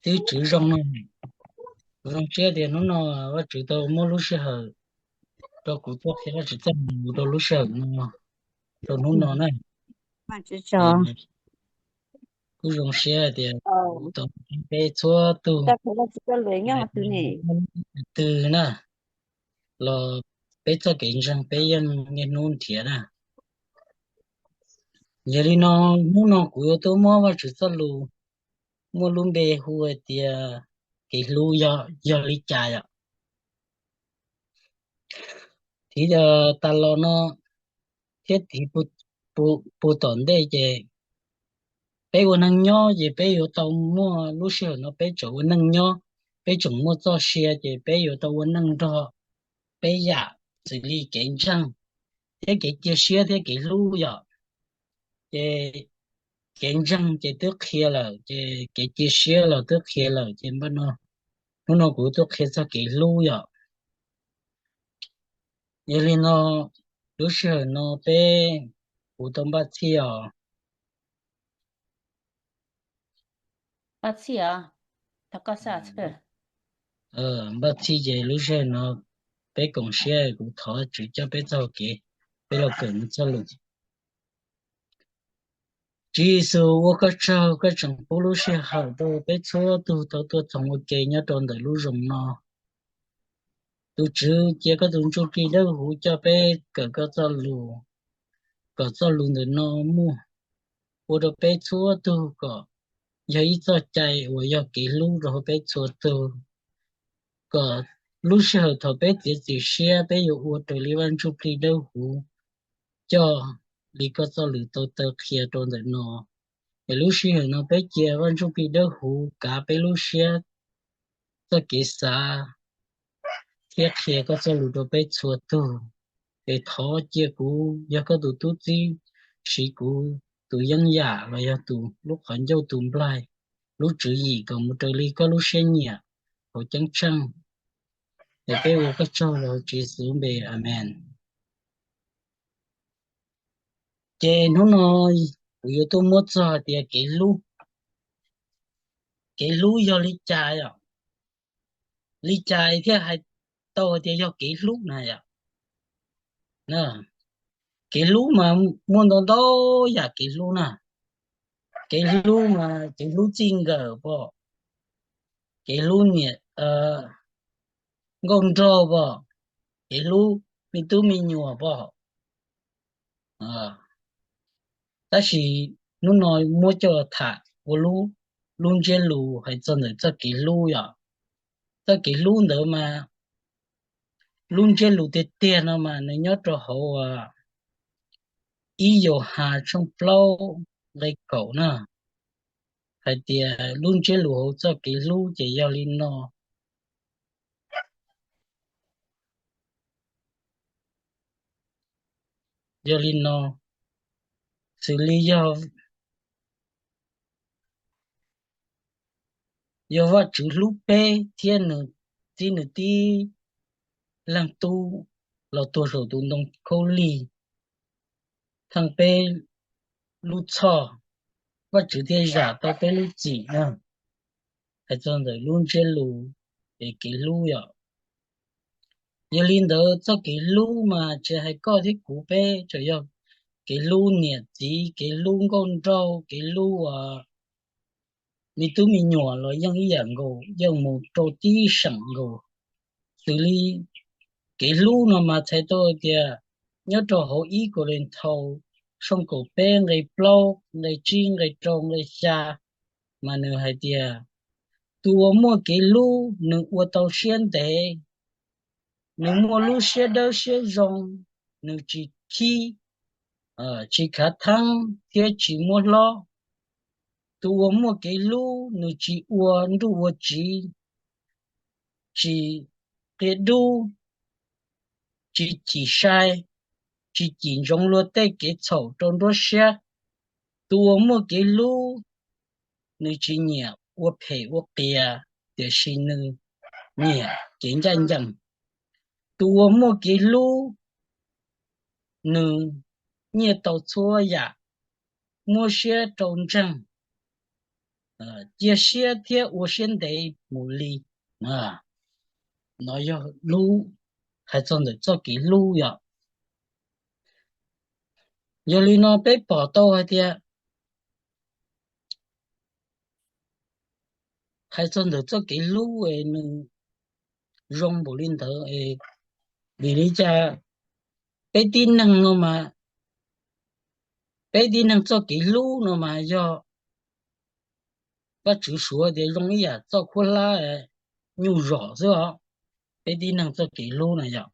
Tus Tswv zoo no, kuv zoo siab tias hnub no Vajtswv tau muab lub sij hawm rau kuv tuaj qhia Vajtswv txoj lus rau lub sij hawm no, rau hnub no na. Kuv zoo siab tias kuv tau peb txhua tus, twg na, los peb txoj kev ntseeg peb yeej niaj hnub nrhiav na. Yog li no, hnub no kuv yuav tuaj muab Vajtswv txoj lus muaj lub npe hu hais tias kev hlub yog li cas yom. Thiab tas los no thiab thiab puag tom ntej ces peb ua neej nyob ces peb yuav tau muaj lub sij hawm no peb tseem ua neej nyob, peb tseem muaj txoj sia ces peb yuav tau ua neej nrog peb yam, xws li kev ntseeg thiab kev cia siab thiab kev hlub yom. Ces kev ntseeg ces twb qhia lawm, ces kev cia siab los twb qhia lawm, ces npaj no, hnub no kuv tuaj qhia txog kev hlub yom. Yog li no, lub sij hawm no peb, kuv tau npaj txhij os. Npaj txhij ces lub sij hawm no peb koom siab, kuv thov Tswv coj peb txoj kev, peb los kawm nws txoj lus. Tswv Yexus, ua koj tsaug koj tseem pub lub sij hawm rau peb txhua tug tau tuaj txhoov ua ke nyob rau ntawm lub zoov no. Tus Tswv, cia koj tus Ntsuj Plig Dawb Huv coj peb kawm koj txoj lus, kom txoj lus ntawm no muaj, ua rau peb txhua tug kom yog ib txoj cai uas yog kev hlub rau peb txhua tug, kom lub sij hawm thaum peb txiav txim siab peb yuav ua raws li Vaj Ntsuj Plig Dawb Huv coj li koj txoj lus tau taw qhia rau ntawm no. Es lub sij hawm no peb cia Vaj Ntsuj Plig Dawb Huv kav peb lub siab, txoj kev xav thiab qhia koj txoj lus rau peb txhua tug. Es thov cia kuv yog koj tus tub txib, siv kuv tus yeeb yam los yog tus lub qhov ncauj tus nplaig, lub tswv yim kom mus raws li koj lub siab nyiam hauv ceeb tsheej. Es peb ua koj tsaug los Tswv Yexus npe, Amees. Ces hnub no kuv yuav tuaj muab txog hais tias kev hlub, kev hlub yog li cas yom? Li cas thiaj hais tau hais tias yog kev hlub na yom? Kev hlub mas muaj ntau ntau yam kev hlub na. Kev hlub mas kev hlub txij nkawm pom, kev hlub niam nkauj nraug pom, kev hlub me tub me nyuam pom. Tab sis hnub no muab coj tham ua lub ntsiab lus hais txog ntawm txoj kev hlub yom. Txoj kev hlub ntawd mas lub ntsiab lus tiag tiag no mas nws nyob rau hauv ib Yauhas tshooj plaub nqe kaum na, hais tias lub ntsiab lus hauv txoj kev hlub ces yog li no, yog li no, xws li yog, yog Vajtswv hlub peb thiab nws txib nws tib leeg tub los tuag saum tus ntoo khaub lig theej peb lub txhoj, Vajtswv thiaj zam tau peb lub txim na. Hais txog ntawm lub ntsiab lus es kev hlub yom. Yog li ntawd txoj kev hlub mas tsis hais koj thiab kuv, peb tseem yog kev hlub niam txiv, kev hlub nkauj nraug, kev hlub me tub me nyuam los yeej ib yam nkaus, yeej mus rau tib seem nkaus. Xws li kev hlub no mas txhais tau tias nyob rau hauv ib Kauleethaus tshooj kaum peb nqe plaub nqe tsib nqe rau nqe xya mas nws hais tias, tus uas muaj kev hlub nws ua tau siab ntev, nws muaj lub siab dawb siab zoo, nws tsis khib, tsis khav theeb thiab tsis muab hlob. Tus uas muaj kev hlub nws tsis ua nruj ua tsiv, tsis qia dub, tsis chim sai, tsis cim ntsoov luag tej kev txhaum rau nruab siab. Tus uas muaj kev hlub nws tsis nyiam ua phem ua qias, tiam sis nws nyiam kev ncaj ncees. Tus uas muaj kev hlub nws nyiaj tau txhua yam, muab siab rau ntseeg, cia siab thiab ua siab ntev mus li. No yog hlub, hais txog ntawm txoj kev hlub yom. Yog li no peb pom tau hais tias hais txog ntawm txoj kev hlub es nws zoo npaum li ntawd es vim li cas peb tib neeg no mas, peb tib neeg txoj kev hlub no mas yog Vajtswv suav tias zoo ib yam txoj khuab hlab nyuj zom xwb os. Peb tib neeg txoj kev hlub na yom,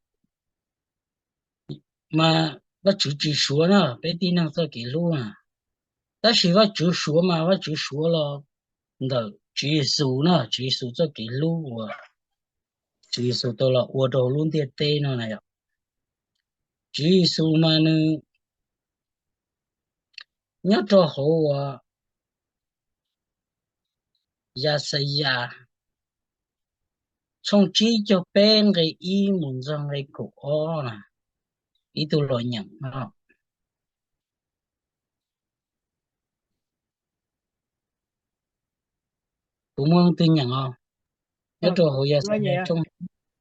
mas Vajtswv tsis suav na peb tib neeg txoj kev hlub na. Tab sis Vajtswv suav mas Vajtswv suav los ntawm Tswv Yexus na, Tswv Yexus txoj kev hlub uas Tswv Yexus tau los ua rau lub ntiaj teb no na yom. Tswv Yexus mas nws nyob rau hauv uas Yaxayas tshooj tsib caug peb nqe ib mus txog nqe kaum ob na, ib tug los nyeem no. Kuv muaj leej twg nyeem os? Nyob rau hauv Yaxayas tshooj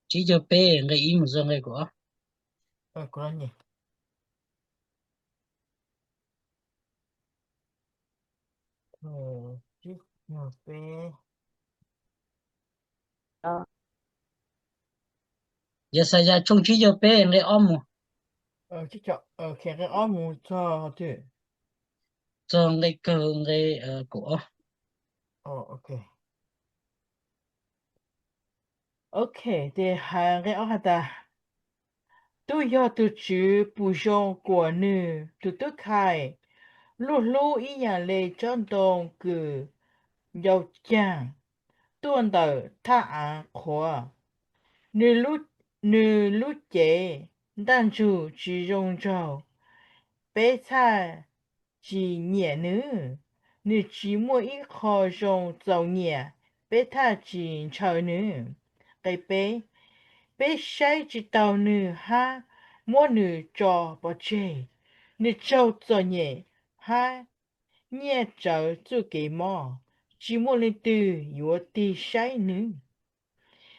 tsib caug peb nqe ib mus txog nqe kaum ob. Yaxayas tshooj tsib caug peb nqe ob mus, txog nqe kawg nqe kaum ob. Ok, ces hais nqe ob has tas, Twb yog tus Tswv pum zoo kuam nws tus tub khai, luaj hlub ib yam le tsob ntoo kws ncau caag tuaj ntawm thaj av qhuav. Nws lub cev ntaj ntsug tsis zoo nraug, peb txhaj tsis nyiam nws. Nws tsis muaj ib qho zoo txaus nyiam, peb txhaj tsis ntshaw nws. Nqe peb, peb saib tsis taus nws hab muab nws tso pov tseg. Nws raug txom nyem hab nyiaj rawv txuj kev mob, tsis muaj leej twg yuav tig saib nws.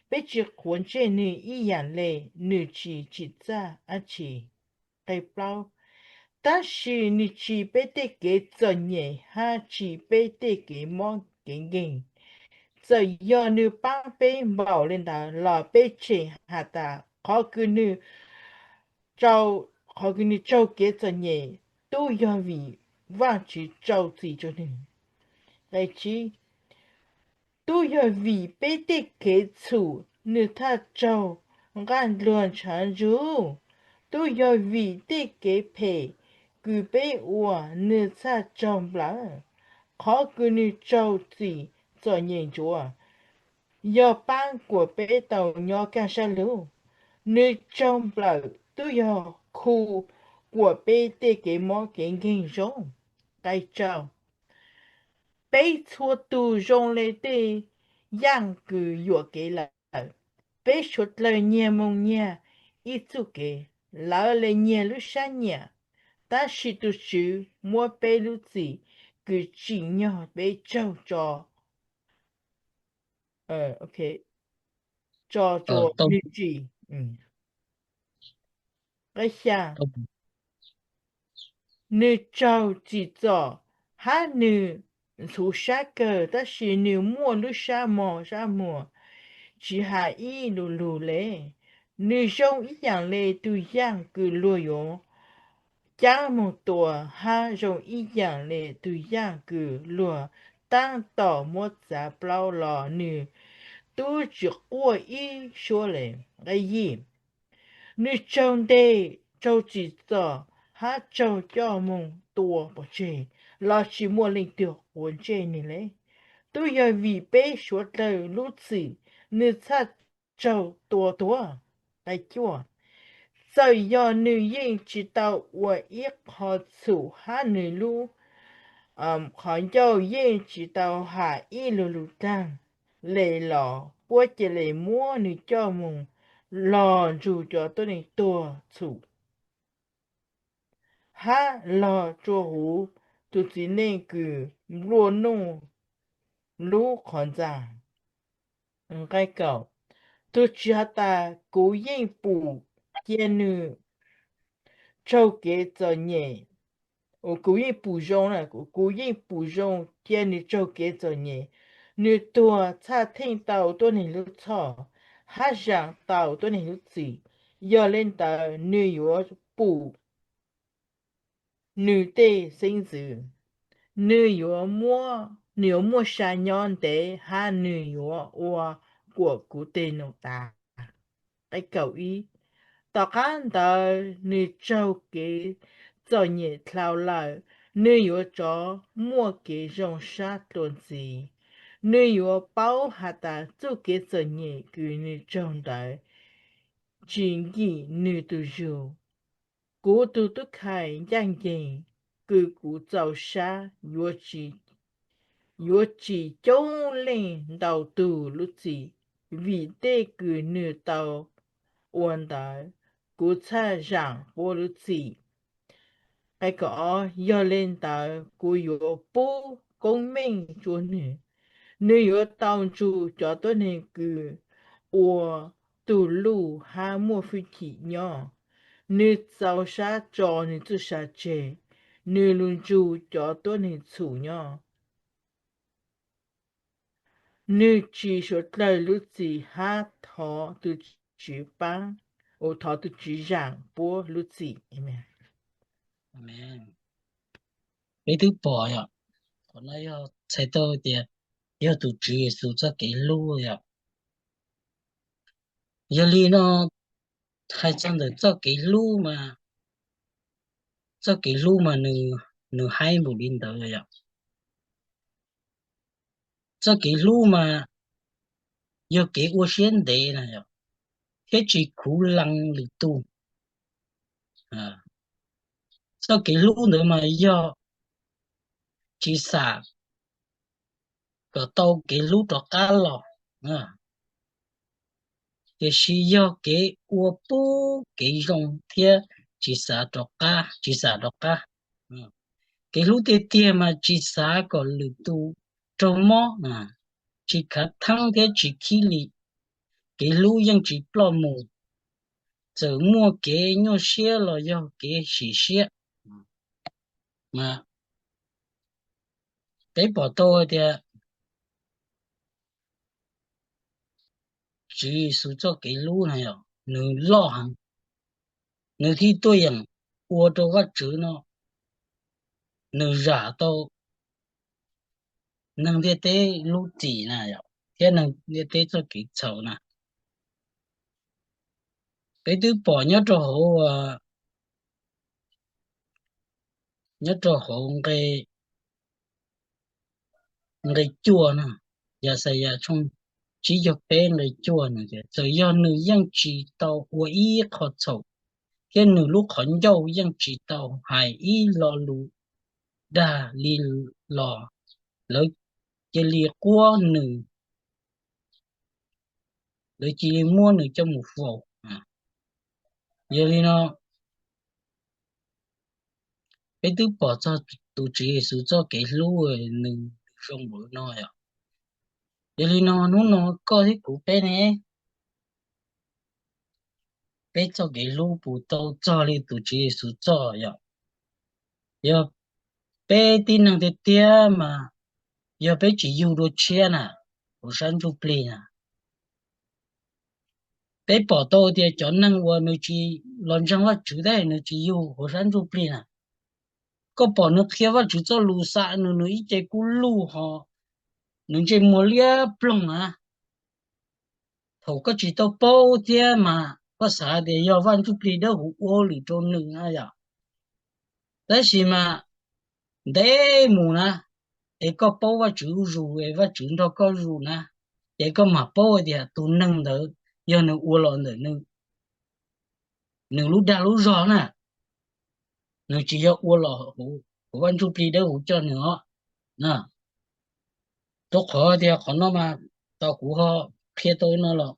Peb tsis quav ntsej nws ib yam le, nws tsis tsim txaj dab tsi. Nqe plaub, tab sis nws tsim peb tej kev txom nyem hab tsim peb tej kev mob kev nkeeg. Txawm yog nws paab peb npaum le ntawd los peb tseem has tas qhov kws nws qhov kws nws raug kev txom nyem tub yog vim Vaajtswv rau txim rua nwg. Nqe tsib, tub yog vim peb tej kev txhum nws txhaj raug nqaj ndluag ntshav ntsug, tub yog vim tej kev phem kws peb ua nws txhaj raug nplawm. Qhov kws nws raug txim txom nyem ntsuav yog paab kuas peb tau nyob kaj sab lug. Nws raug nplawm tub yog khu kuas peb tej kev mob kev nkeeg zoo. Nqe rau, peb txhua tug zoo le tej yaaj kws yuam kev lawm. Peb suav dlawg nyiag moog nyiag ib txuj kev, lawv le nyiag lub sab nyiam, tab sis tus Tswv muab peb lub txim kws tsim nyog peb raug tso tso rua nwg tsim. Nqe xya, nws raug tsim txom hab nws ntxhuv sab kawg, tab sis nws muaj lub sab mog sab muag tsis has ib lu lug le. Nws zoo ib yaam le tug yaaj kws luag yuav caab moog tua, hab zoo ib yaam le tug yaaj kws luag taab tom muab txav plaub los nws tub tsis quaj ib suab le. Nqe yim, nws raug nteg, raug tsim txom hab raug coj moog tua pov tseg, los tsis muaj leej twg quav ntsej nwg le. Tub yog vim peb suav dlawg lub txim nws txhaj raug tua tuag. Nqe cuaj, txawm yog nws yeej tsis tau ua ib qho txhum hab nws lub qhov ncauj yeej tsis tau has ib lu lug dlaag le los puab ca le muab nws coj moog log nrug cov tuab neeg tuag txhum, hab log rua huv tug txiv neej kws nplua nuj lub qhov ntxa. Nqe kaum, tus Tswv has tas, kuv yeej pum cia nws raug kev txom nyem, kuv yeej pum zoo, kuv yeej pum zoo cia nws raug kev txom nyem. Nws tuag txhaj theej tau tuab neeg lub txhoj, hab zaam tau tuab neeg lub txim. Yog le ntawd nws yuav pum nws tej xeeb ntxwv, nws yuav, nws yuav muaj sa nyob ntev hab nws yuav ua kuam kuv tej num tas. Tom qab ntawd nws raug kev txom nyem dlhau lawm, nws yuav rov muaj kev zoo sab dlua ntxiv. Nws yuav paub has tas txuj kev txom nyem kws nws raug ntawd tsis nkim nws tus zug. Kuv tug tub khai ncaaj nceeg kws kuv txaus sab yuav tsim coob leej ntau tug lub txim vim tej kws nws tau ua ntawd. Kuv txhaj zaam puab lub txim. Yog le ntawd kuv yuav pub koob meej rua nwg. Nwg yuav tau nrug cov tuab neeg kws ua tug luj hab muaj fwj chim nyob. Nwg txaus sab tso nwg txuj sa tseg, nwg lug nrug cov tuab neeg txhum nyob. Nwg tsis suav dlawg lub txim hab thov tug Tswv paab, thov tug Tswv zaam puab lub txim. Peb twb pom yom, qhov no yog txhais tau tias yog tug Tswv Yexus txoj kev hlub yom. Yog li no, hais txog ntawm txoj kev hlub mas, txoj kev hlub mas nws haib npaum li ntawd yom. Txoj kev hlub mas yog kev ua siab ntev na yom, thiab tsis khuv lees lwm tus. Txoj kev hlub ntawd mas yog tsis xam kom tau kev hlub rov qab los, tiam sis yog kev ua pub kev zoo thiab tsis xam rov qab, tsis xam rov qab. Kev hlub tiag tiag mas tsis xav kom lwm tus raug mob, tsis khav theeb thiab tsis khib li. Kev hlub yeej tsis ploj mus, txawm muaj kev nyuaj siab los yog kev sim siab. Peb pom tau tias Tswv Yexus txoj kev hlub na yom, nws loj heev, nws thiaj tuaj yeem ua rau Vajtswv no, nws zam tau neeg ntiaj teb lub txim na yom, thiab neeg ntiaj teb txoj kev txhaum na. Peb twb pom nyob rau hauv, nyob rau hauv nqe cuaj na, Yaxayas tshooj tsib caug peb nqe cuaj na, txawm yog nws yeej tsis tau ua ib qho txhaum, thiab nws lub qhov ncauj yeej tsis tau hais ib lo lus dag li los, lawv cia li quab nws, lawv cia li muab nws coj mus faus. Yog li no, peb twb pom txog tus Tswv Yexus txoj kev hlub nws zoo npaum no yom. Yog li no hnub no koj thiab kuv peb ne, peb txoj kev hlub puas tau txog li tus Tswv Yexus txoj yom? Yog peb tib neeg tiag tiag mas yog peb tsis yug dua tshiab na, hauv sab ntsuj plig na, peb pom tau tias cov neeg uas nws tsis los ntseeg Vajtswv thiab nws tsis yug hauv sab ntsuj plig na, koj pom nws qhia Vajtswv txoj lus, xam nws, nws ib ce kub lug ho, nws ntsej muag liab ploog na. Thaum koj tsis tau paub thiab mas koj xav tias yog Vaj Ntsuj Plig Dawb Huv ua hauj lwm rau nws na yom. Tab sis mas ntev mus na, es koj paub Vajtswv zuj zus es Vajtswv nrog koj zuj zus na, ces koj mam paub hais tias tus neeg ntawd yog nws ua los ntawm nws lub dag lub zog na, nws tsis yog ua los hauv Vaj Ntsuj Plig Dawb Huv coj nws os. Rau qhov tias qhov no mas tau kuv ho qhia tau no los,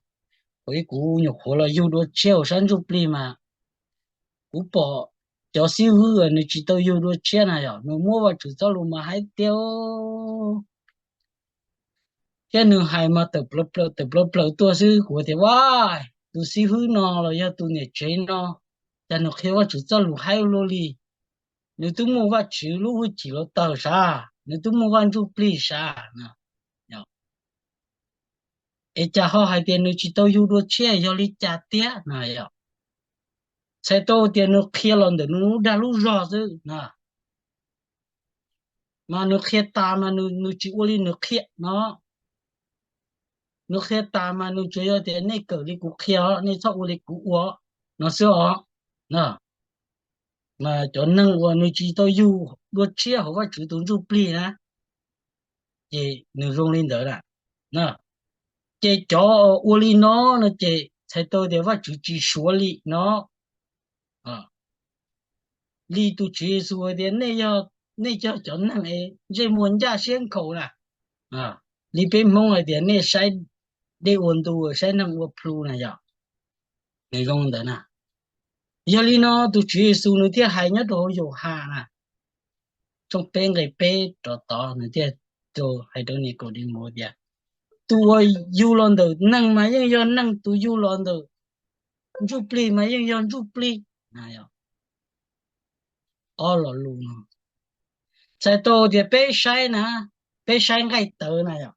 kuv nyuam qhuav los yug dua tshiab hauv sab ntsuj plig mas kuv pom cov xib hwb nws tsis tau yug dua tshiab na yom, nws muab Vajtswv txoj lus mas hais tias Thiab nws hais mas tawm plaws plaws tawm plaws plaws tuaj xwb, kuv tias, Vaj, tus xib hwb no los yog tus niam tsev no, cas nws qhia Vajtswv txoj lus haib ua luaj li. Nws twb muaj Vajtswv lub hwj chim los tawm sav, nws twb muaj Vaj Ntsujplig sav. Es cas ho hais tias nws tsis tau yug dua tshiab, yog li cas tiag na yom? Txhais tau tias nws qhia los ntawm nws lub dag lub zog xwb na. Mas nws qhia tas mas nws tsis ua li nws qhia no. Nws qhia tas mas nws tsuas yog tias nej kawm li kuv qhia os, nej txhob ua li kuv ua no xwb os. Mas cov neeg uas nws tsis tau yug dua tshiab hauv Vajtswv tus Ntsujplig na, ces nws zoo li ntawd na. Ces cov ua li no no ces txhais tau tias Vajtswv tsis suav li no. Li tus Tswv Yexus hais tias, nej yog, nej yog cov neeg es ntsej muag ncaj siab nkhaus na. Li peb Hmoob hais tias nej saib dej ua ntu, saib neeg ua plhu na yom. Nws zoo ntawd na. Yog li no tus Tswv Yexus nws thiaj hais nyob rau hauv Yauhas na, tshooj peb nqe peb rov tod, nws thiaj hais rau Nikaudemaus tias, tus uas yug los ntawm neeg mas yeej yog neeg, tus yug los ntawm ntsuj plig mas yeej yog ntsuj plig. Ob lo lus no txhais tau tias peb saib na, peb saib nqaij tawv na yom,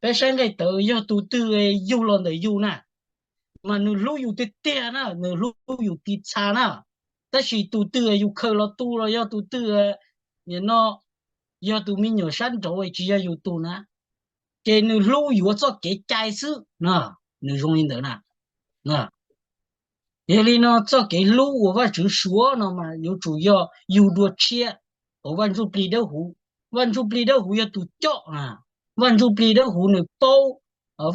peb saib nqaij tawv yog tus twg yug los ntawm yus na, mas nws hlub yus tiag tiag na, nws hlub yus tiv txha na. Tab sis tus twg yus khaws los tu los yog tus twg, nim no yog tus me nyuam sab nraud tsis yog yus tus na, ces nws hlub yuav txoj kev cai xwb na, nws zoo li ntawd na. Yog li no txoj kev hlub uas Vajtswv suav no mas yuav tsum yog yug dua tshiab hauv Vaj Ntsujplig Dawb Huv. Vaj Ntsujplig Dawb Huv yog tus coj na, Vaj Ntsujplig Dawb Huv nws paub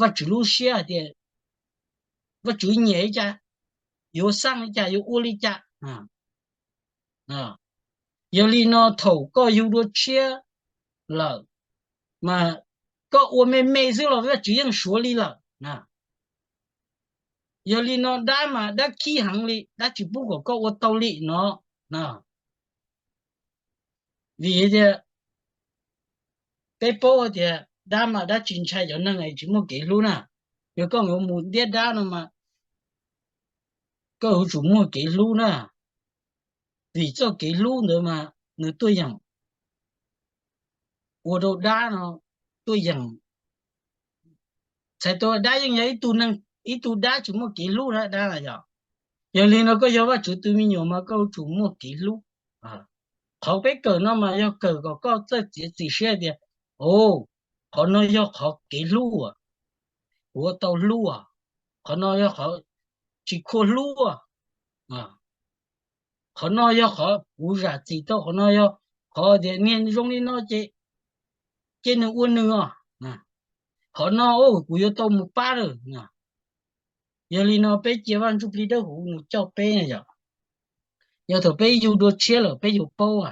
Vajtswv lub siab hais tias Vajtswv nyiam li cas, yuav xaj li cas, yuav ua li cas. Yog li no thaum koj yug dua tshiab lawm, mas koj ua me me xwb los Vajtswv yeej suav li lawm. Yog li no dab mas dab khib heev li, dab tsis pub kom koj ua tau li no. Vim tias peb paub tias dab mas dab tsis ntshai cov neeg tsis muaj kev hlub na. Yog koj yuav mus ntiab dab no mas koj yuav tsum muaj kev hlub na. Vim txoj kev hlub ntawd mas nws tuaj yeem ua rau dab no tuaj yeem, txhais tau dab yeej yog ib tug neeg, ib tug dab tsis muaj kev hlub na dab na yog. Yog li no koj yog Vajtswv tus me nyuam mas koj yuav tsum muaj kev hlub. Qhov peb kawm no mas yog kawm kom koj txawj txiav txim siab tias, o, qhov no yog qhov kev hlub, kuv ua tau hlub, qhov no yog qhov tsis khuv hlub, qhov no yog qhov kuv zam txim tau, qhov no yog qhov tias niag zoo li no ces, ces nws ua nws os. Qhov no kuv yuav tau mus pab lawm. Yog li no peb cia Vaj Ntsujplig Dawb Huv nws coj peb na yom. Yog thaum peb yug dua tshiab lawm peb yuav paub,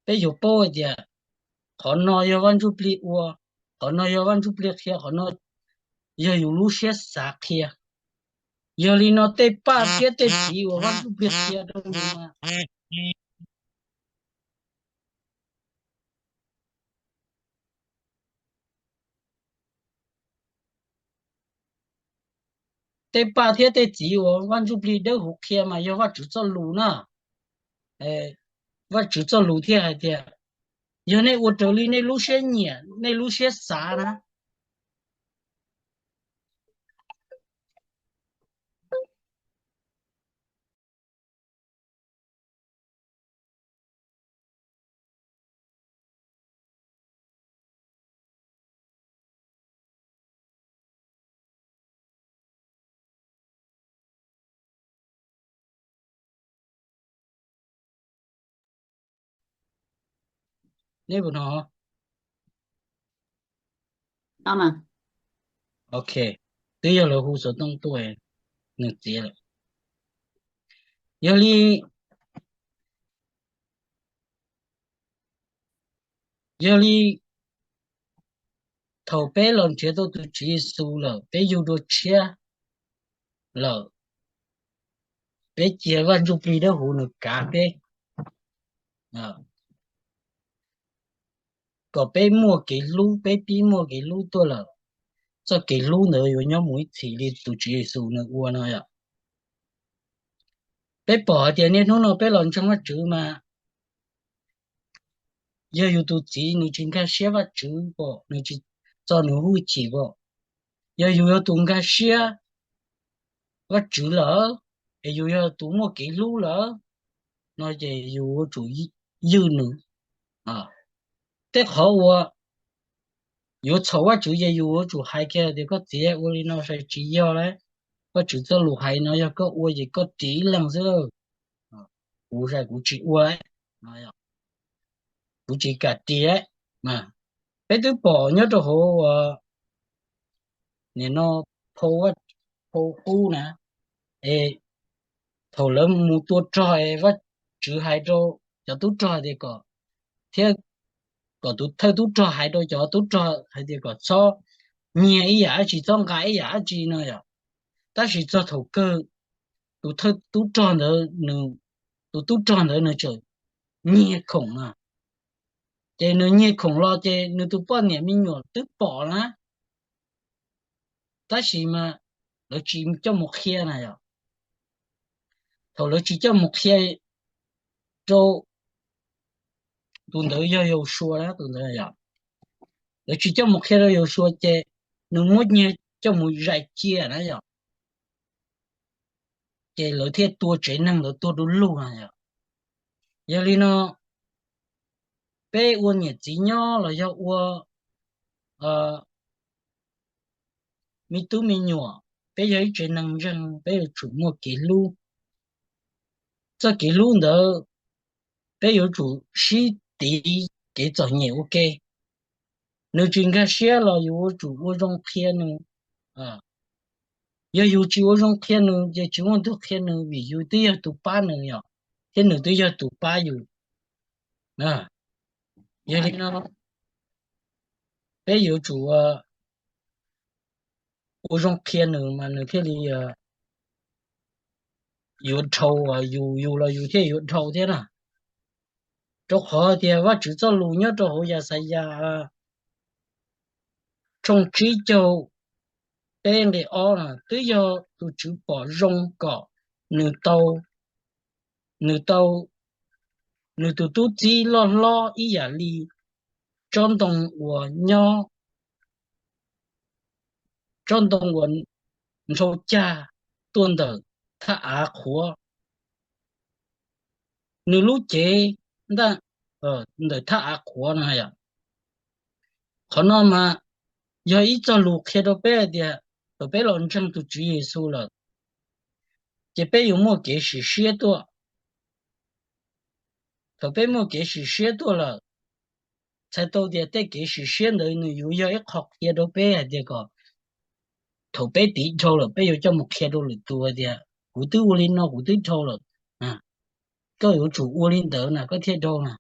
peb yuav paub hais tias qhov no yog Vaj Ntsujplig ua, qhov no yog Vaj Ntsujplig qhia, qhov no yog yus lub siab xav qhia. Yog li no tej paj thiab tej txiv uas Vaj Ntsujplig qhia rau yus mas tej paj thiab tej txiv uas Vaj Ntsujplig Dawb Huv qhia mas yog Vajtswv txoj lus na. Vajtswv txoj lus thiaj hais tias, yog nej ua raws li nej lub siab nyiam, nej lub siab xav na. Neb puas hnov? Ok, twb yog lawv hu xov tooj tuaj, nws txiav lawm. Yog li, yog li thaum peb los nrhiav tau tus Tswv Yexus lawm, peb yug dua tshiab lawm, peb cia Vaj Ntsujplig Dawb Huv nws kav peb kom peb muaj kev hlub, peb pib muaj kev hlub tuaj lawm. txoj kev hlub ntawd yuav nyob mus ib txhis li tus Tswv Yexus nws ua no yom. Peb pom hais tias niaj hnub no peb los ntseeg Vajtswv mas yog yus tus txiv nws tsis nkag siab Vajtswv pom, nws tsis txo nws hwj chim pom, yog yus yog tus nkag siab Vajtswv lawm, es yus yog tus muaj kev hlub lawm no ces yus yuav tsum ywj nws. Tej qhov uas yuav txhaum Vajtswv ces yus yuav tsum hais kiag tias koj txiv ua li no sai tsis yog lawm, Vajtswv txoj lus hais no yog koj ua ces koj ris ib leeg xwb lawm, kuv sai kuv tsis ua lawm, kuv tsis kam ris lawm. Peb twb pom nyob rau hauv nim no phau, phau qub na, es thaum lawv mus tua rog es Vajtswv hais rau cov tub rog hais tias kom, thiab kom tus thawj tub rog hais rau cov tub rog hais tias kom txhob nyiag ib yam dab tsi, txhob nqa ib yam dab tsi no yom. Tab sis txog thaum kawg tus thawj tub rog ntawd nws, tus tub rog ntawd nws tseem nyiag khoom na. Ces nws nyiag khoom los ces nws tus poj niam me nyuam twb pom na, tab sis mas lawv tsis coj mus qhia na yom. Thaum lawv tsis coj mus qhia rau, tus ntawd yog Yausuas na, tus ntawd yom, lawv tsis coj mus qhia rau Yausuas ces nws muab nyiag coj mus zais cia na yom, ces lawv thiaj tua tsev neeg ntawd tuag du lug na yom. Yog li no peb ua niam txiv nyob los yog ua me tub me nyuam, peb yog ib tsev neeg ntseeg peb yuav tsum muaj kev hlub. Txoj kev hlub ntawd peb yuav tsum sib tiv kev txom nyem ua ke. Nws tsis nkag siab los yus yuav tsum ua zoo qhia nws. Yog yus tsis ua zoo qhia nws ces tsis muaj tus qhia nws vim yus twb yog tus pab nws yom, thiab nws twb yog tus pab yus. Yog li no peb yuav tsum ua zoo qhia nws mas nws thiaj li yuav dhau, yus, yus los yus thiaj yuav dhau thiab na. Rau qhov tias Vajtswv txoj lus nyob rau hauv Yaxayas tshooj tsib caug peb nqe ob na, twb yog tus Tswv pom zoo kom nws tau, nws tau nws tus tub txib loj hlob ib yam li tsob ntoo uas nyob, tsob ntoo uas nrhau cag tuaj ntawm thaj av qhuav. Nws lub cev ntaj ntawm thaj av qhuav no yom. Qhov no mas yog ib txoj lus qhia rau peb hais tias thaum peb los ntseeg tus Tswv Yexus lawm, ces peb yuav muaj kev sim siab tuaj. Thaum peb muaj kev sim siab tuaj lawm, txhais tau tias tej kev sim siab ntawd nws yuav yog ib qho qhia rau peb hais tias kom thaum peb tiv dhau lawm peb yuav coj mus qhia rau lwm tus hais tias kuv twb ua li no kuv twb dhau lawm, koj yuav tsum ua li ntawd na koj thiaj dhau na.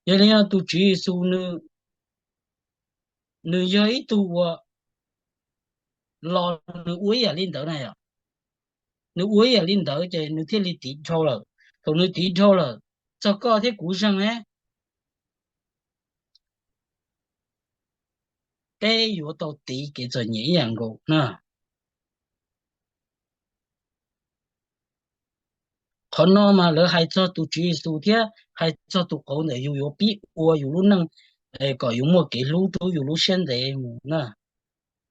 Yog li no tus Tswv Yexus nws yog ib tug uas los nws ua ib yam li ntawd na yom. Nws ua ib yam li ntawd ces nws thiaj li tiv dhau lawm. Thaum nws tiv dhau lawm, txog koj thiab kuv zeeg ne, peb yuav tau tiv kev txom nyem ib yam nkaus na. Qhov no mas lawv hais txog tus Tswv Yexus thiab hais txog tus qauv ntawm yus yuav pib ua yus lub neej kom yus muaj kev hlub rau yus lub siab ntev mus na.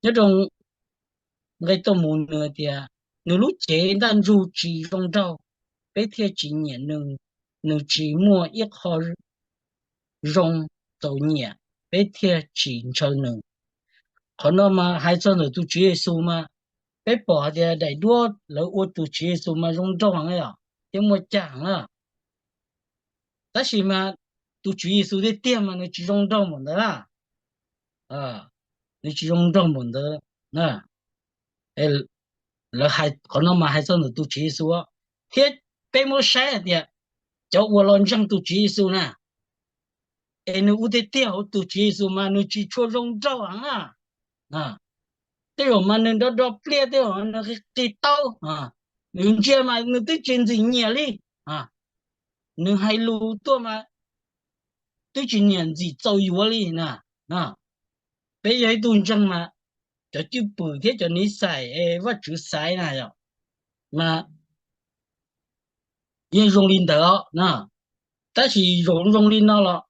Nyob rau nqe tuaj mus nws tias, nws lub cev ntaj ntsug tsis zoo nraug, peb thiaj tsis nyiam nws, nws tsis muaj ib qho zoo txaus nyiam, peb thiaj tsis ntshaw nws. Qhov no mas hais txog ntawm tus Tswv Yexus mas peb pom hais tias daim duab lawv ua tus Tswv Yexus mas zoo nraug heev os, thiab muaj cag heev na. Tab sis mas tus Tswv Yexus tiag tiag mas nws tsis zoo nraug npaum ntawd na. Nws tsis zoo nraug npaum ntawd na. Lawv hais qhov no mas hais txog ntawm tus Tswv Yexus, thiab peb muab saib hais tias cov uas los ntseeg tus Tswv Yexus na, es nws ua tiag tiag hauv tus Tswv Yexus mas nws tsis tshua zoo nraug heev na. Tej zaum mas nws do do pliaj, tej zaum nws qig taub, nws ntsia mas nws twb tsis ntxim nyiam li. Nws hais lus tuaj mas twb tsis niam ntxim txaus yuav li na. Peb yog ib tug ntseeg mas cov cwj pwm thiab cov niv xais es Vajtswv xaiv na yom, mas yeej zoo li ntawd os na. Tab sis zoo zoo li no los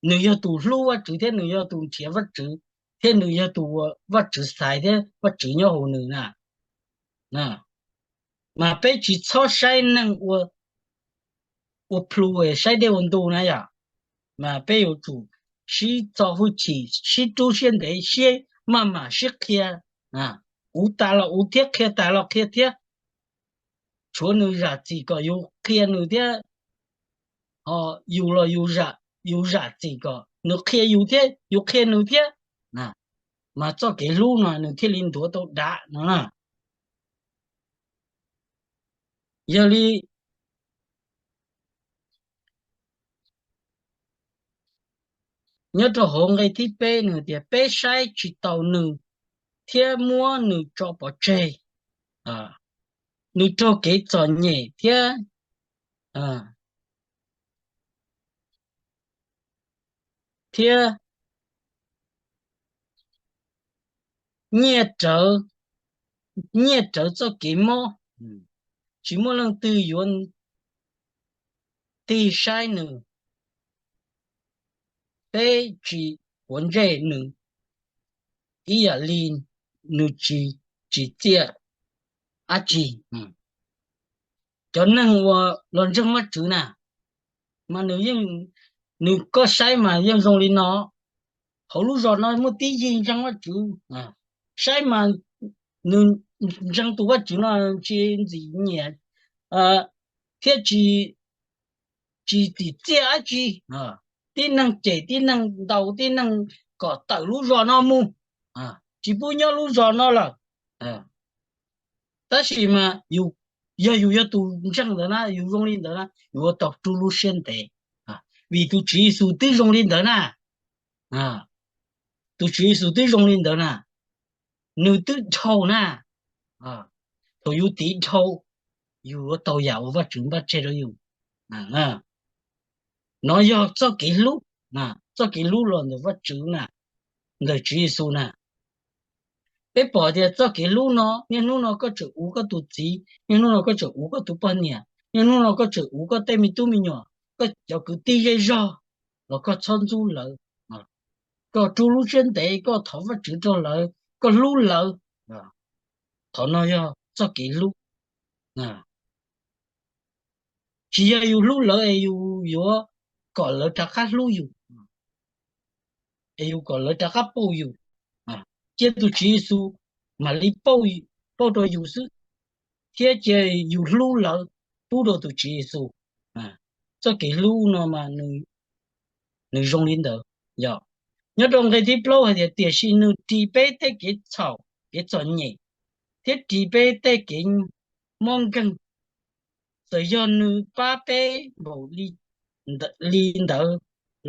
nws yog tus hlub Vajtswv thiab nws yog tus nrhiav Vajtswv, thiab nws yog tus uas Vajtswv xaiv thiab Vajtswv nyob hauv nws na. Mas peb tsis txhob saib neeg ua, ua plhu saib dej ua ntu na yom, mas peb yuav tsum sib txo hwj chim, sib rub siab ntev, sib maj mam sib qhia, uv tas los uv thiab, qhia tas los qhia thiab. Tshuav nws zam txim kom yus qhia nws thiab, yus los yus zam txim kom nws qhia yus thiab yus qhia nws thiab, mas txoj kev hlub no nws thiaj li nthuav tau dav no. Yog li nyob rau hauv nqe thib peb nws tias peb saib tsis taus nws thiab muab nws tso pov tseg. Nws raug kev txom nyem thiab, thiab nyiaj rawv, nyiaj rawv txoj kev mob, tsis muaj leej twg yuav tig saib nws. Peb tsis quav ntsej nws ib yam li nws tsis tsim txiaj dab tsi. Cov neeg uas los ntseeg Vajtswv na, mas nws yeej, nws koj saib mas yeej zoo li no. Hauv lub zos no muaj tib yig ntseeg Vajtswv, saib mas nws ntseeg tus Vajtswv no tsis ntxim nyiam, thiab tsis tsim txiaj dab tsi. Tib neeg cem tib neeg ntaus tib neeg kom tawm lub zos no mus, tsis pub nyob lub zos no lawm. Tab sis mas yus, yog yus yog tus ntseeg ntawd na, yus zoo li ntawd na, yus yuav tau rub lub siab ntev, vim tus Tswv Yexus twb zoo li ntawd na. Tus Tswv Yexus twb zoo li ntawd na, nws twb dhau na. Thaum yus tiv dhau, yus yuav tau yam uas Vajtswv npaj tseg rau yus. Nov yog txoj kev hlub, txoj kev hlub los ntawm Vajtswv na, ntawm Tswv Yexus na. Peb pom tias txoj kev hlub no, niaj hnub no koj tseem uv koj tus txiv, niaj hnub no koj tseem uv koj tus poj niam, niaj hnub no koj tseem uv koj tej me tub me nyuam, koj cov kwv tij zej zog, los koj txhob ntxub lawv. Koj rub lub siab ntev, koj thov Vajtswv rau lawv, koj hlub lawv. Qhov no yog txoj kev hlub. Tsis yog yus hlub lawv es yus yuav kom lawv rov qab hlub yus, es yus kom lawv rov qab pauj yus. Cia tus Tswv Yexus mam li pauj rau yus xwb, thiab cia yus hlub lawv pub rau tus Tswv Yexus. Txoj kev hlub no mas nws zoo li ntawd. Yog nyob rau nqe thib plaub hais tias tiam sis nws ris peb tej kev txhaum kev txom nyem, thiab ris peb tej kev mob nkeeg. Txawm yog nws pab peb npaum li ntawd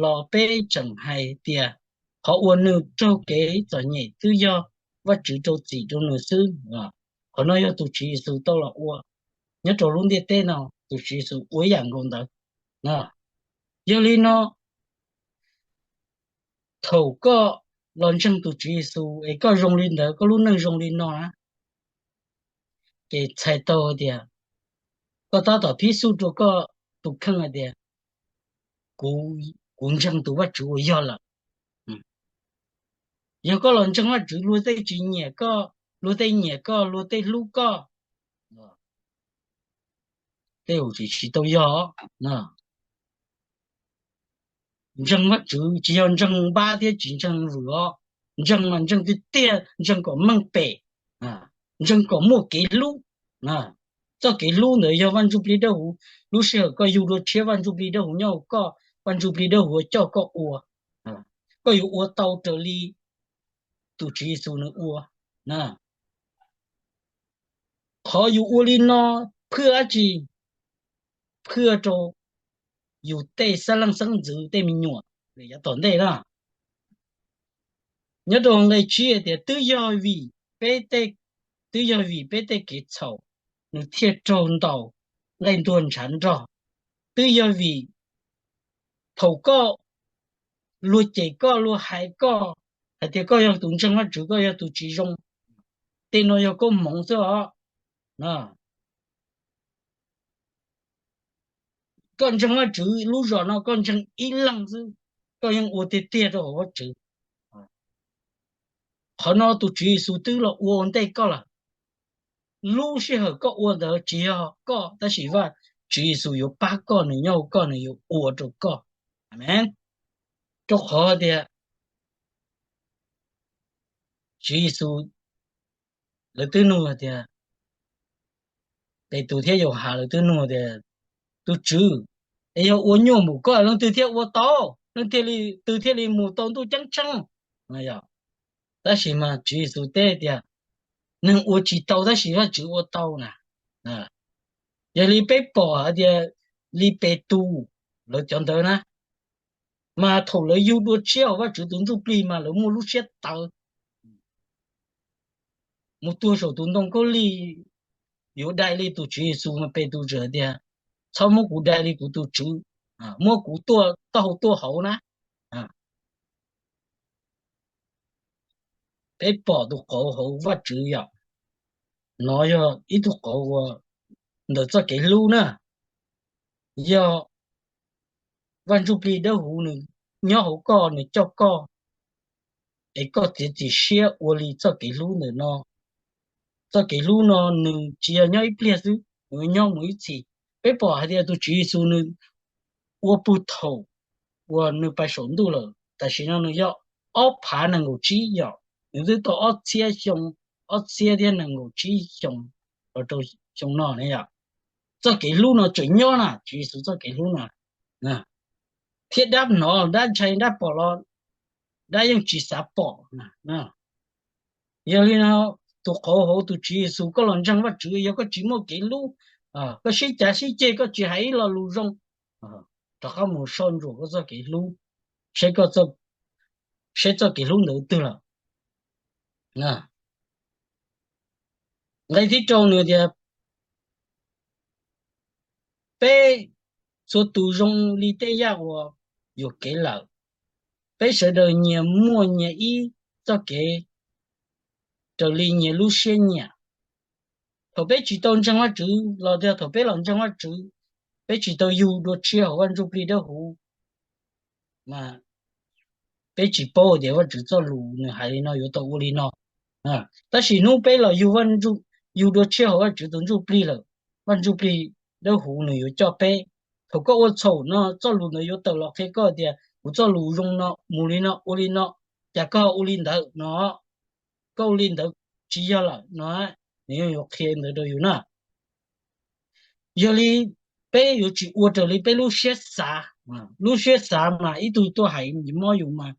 los peb tseem hais tias qhov uas nws raug kev txom nyem twb yog Vajtswv rau txim rau nws xwb. Qhov no yog tus Tswv Yexus tau los ua nyob rau lub ntiaj teb no, tus Tswv Yexus ua ib yam nkaus ntawd. Yog li no, thaum koj los ntseeg tus Tswv Yexus es koj zoo li ntawd, koj lub neej zoo li no na, ces txhais tau tias koj tab tom phib xuj rau koj tus kheej hais tias kuv ntseeg tus Vajtswv uas yog lawm. Yog koj los ntseeg Vajtswv, luag tej tsis nyiam koj, luag tej nyiam koj, luag tej hlub koj, tej zaum tsis tsis tau yog. Ntseeg Vajtswv tsis yog ntseeg npab thiab tsis ntseeg vwm os. Ntseeg mas ntseeg tiag tiag, ntseeg kom meej pem, ntseeg kom muaj kev hlub. Txoj kev hlub ntawd yog Vaj Ntsuj Plig Dawb Huv. Lub sij hawm koj yug dua tshiab, Vaj Ntsuj Plig Dawb Huv nyob hauv koj, Vaj Ntsuj Plig Dawb Huv coj koj ua, koj yuav ua tau raws li tus Tswv Yexus nws ua. Qhov yus ua li no phwj dab tsi? Phwj rau yus tej xeeb leej xeeb ntxwv tej me nyuam yav tom ntej na. Nyob rau nqe tsib hais tias twb yog vim peb tej, twb yog vim peb tej kev txhaum nws thiaj raug ntaus nqaij ntuag ntshav nrog. Twb yog vim thaum koj, luag cem koj, luag hais koj, hais tias koj yog tus ntseeg Vajtswv, koj yog tus tsis zoo. Tej no yog koob hmoov xwb os. Koj ntseeg Vajtswv, lub zos no koj ntseeg ib leeg xwb, koj yeej ua tiag tiag rau hauv Vajtswv. Qhov no tus Tswv Yexus twb los ua ua ntej koj lawm. Lub sij hawm koj ua ntawd tsis yog koj, tab sis Vajtswv Yexus yuav pab koj, nws nyob hauv koj, nws yuav ua rau koj. Amees. Rau qhov tias Tswv Yexus, lawv twb nug tias, Petus thiab Yauhas lawv twb nug tias, Tus Tswv, es yog ua nyuaj npaum koj leej twg thiaj ua tau? Leej twg thiaj li mus tau ntuj ceeb tsheej? Tab sis mas Tswv Yexus teb tias, Neeg ua tsis tau tab sis Vajtswv ua tau na. Yog li peb pom hais tias li Petus lawv cov ntawd na, mas thaum lawv yug dua tshiab hauv Vajtswv tus ntsuj plig mas lawv muaj lub siab tawv, mus tuag saum tus ntoo khaub lig yuav dai li tus Tswv Yexus, mas Petus txawm tias, Txhob muab kuv dai li kuv tus Tswv, muab kuv taub hau tuaj hauv na. Peb pom tus qauv hauv Vajtswv yom, no yog ib tug qauv uas ntawm txoj kev hlub na. Yog Vaj Ntsujplig Dawbhuv nws nyob hauv koj, nws coj koj, es koj txiav txim siab ua li txoj kev hlub ntawm no. Txoj kev hlub no nws tsis yog nyob ib pliag xwb, nws nyob mus ib txhis. Peb pom hais tias tus Tswv Yexus nws ua puag thaum uas nws pais saum ntuj lawm, tam sim no nws yog ob phav nees nkaum tsib yom, nws twb tau ob txhiab xyoo, ob txhiab thiab nees nkaum tsib xyoo los rau xyoo no ne yom. Txoj kev hlub no tseem nyob na, Tswv Yexus txoj kev hlub no, thiab dab hnov, dab ntshai, dab pom los dab yeej tsis xav pom. Yog li no, tus qauv hauv tus Tswv Yexus, koj los ntseeg Vajtswv, yog koj tsis muaj kev hlub, koj sib cav sib ceg, koj tsis hais ib lo lus zoo, rov qab mus soj ntsuam koj txoj kev hlub, seb txoj kev hlub ntawd twg lawm. Nqe thib rau nws tias, peb txhua tus zoo li tej yaj uas yuam kev lawm. Peb sawv daws nyias muaj nyias ib txoj kev raws li nyias lub siab nyiam. Thaum peb tsis tau ntseeg Vajtswv los yog thaum peb los ntseeg Vajtswv, peb tsis tau yug dua tshiab hauv Vaj Ntsujplig Dawbhuv, mas peb tsis paub tias Vajtswv txoj lus nws hais li no yuav tau ua li no. Tab sis hnub peb los yug, yug dua tshiab hauv Vajtswv tus Ntsujplig lawm, Vaj Ntsujplig Dawbhuv nws yuav coj peb. Thaum koj ua txhaum no, txoj lus ntawd yuav tawm los qhia koj tias kuv txoj lus zoo no, mus li no, ua li no, cas koj ua li ntawd no, koj ua li ntawd tsis yog lawm no, nws yeej yuav qhia ntawd rau yus na. Yog li peb yuav tsis ua raws li peb lub siab xav. Lub siab xav mas ib tug tuaj hais mob yus mas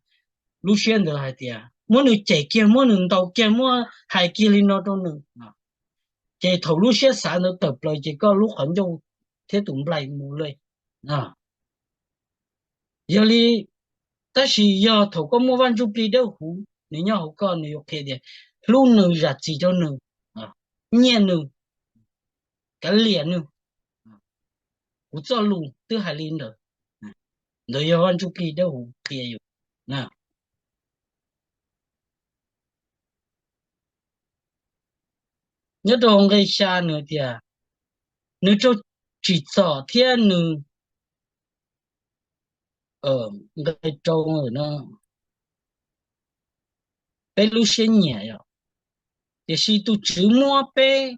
lub siab ntawd hais tias muab nws cem kiag, muab nws ntaus kiag, muab hais kiag li no rau nws. Ces thaum lub siab xav ntawd tawm plaws ces koj lub qhov ncauj thiab tus nplaig mus li. Yog li, tab sis yog thaum koj muaj Vaj Ntsujplig Dawbhuv nws nyob hauv koj, nws yuav qhia tias hlub nws, zam txim rau nws, nyiaj nws, kav liam nws. Kuv txoj lus twb hais li ntawd. Ntawd yog Vaj Ntsujplig Dawbhuv qhia yus. Nyob rau nqe xya nws tias, nws raug tsim txom thiab nws, nqe rau no, peb lub siab nyiam yom, tiam sis tus Tswv muab peb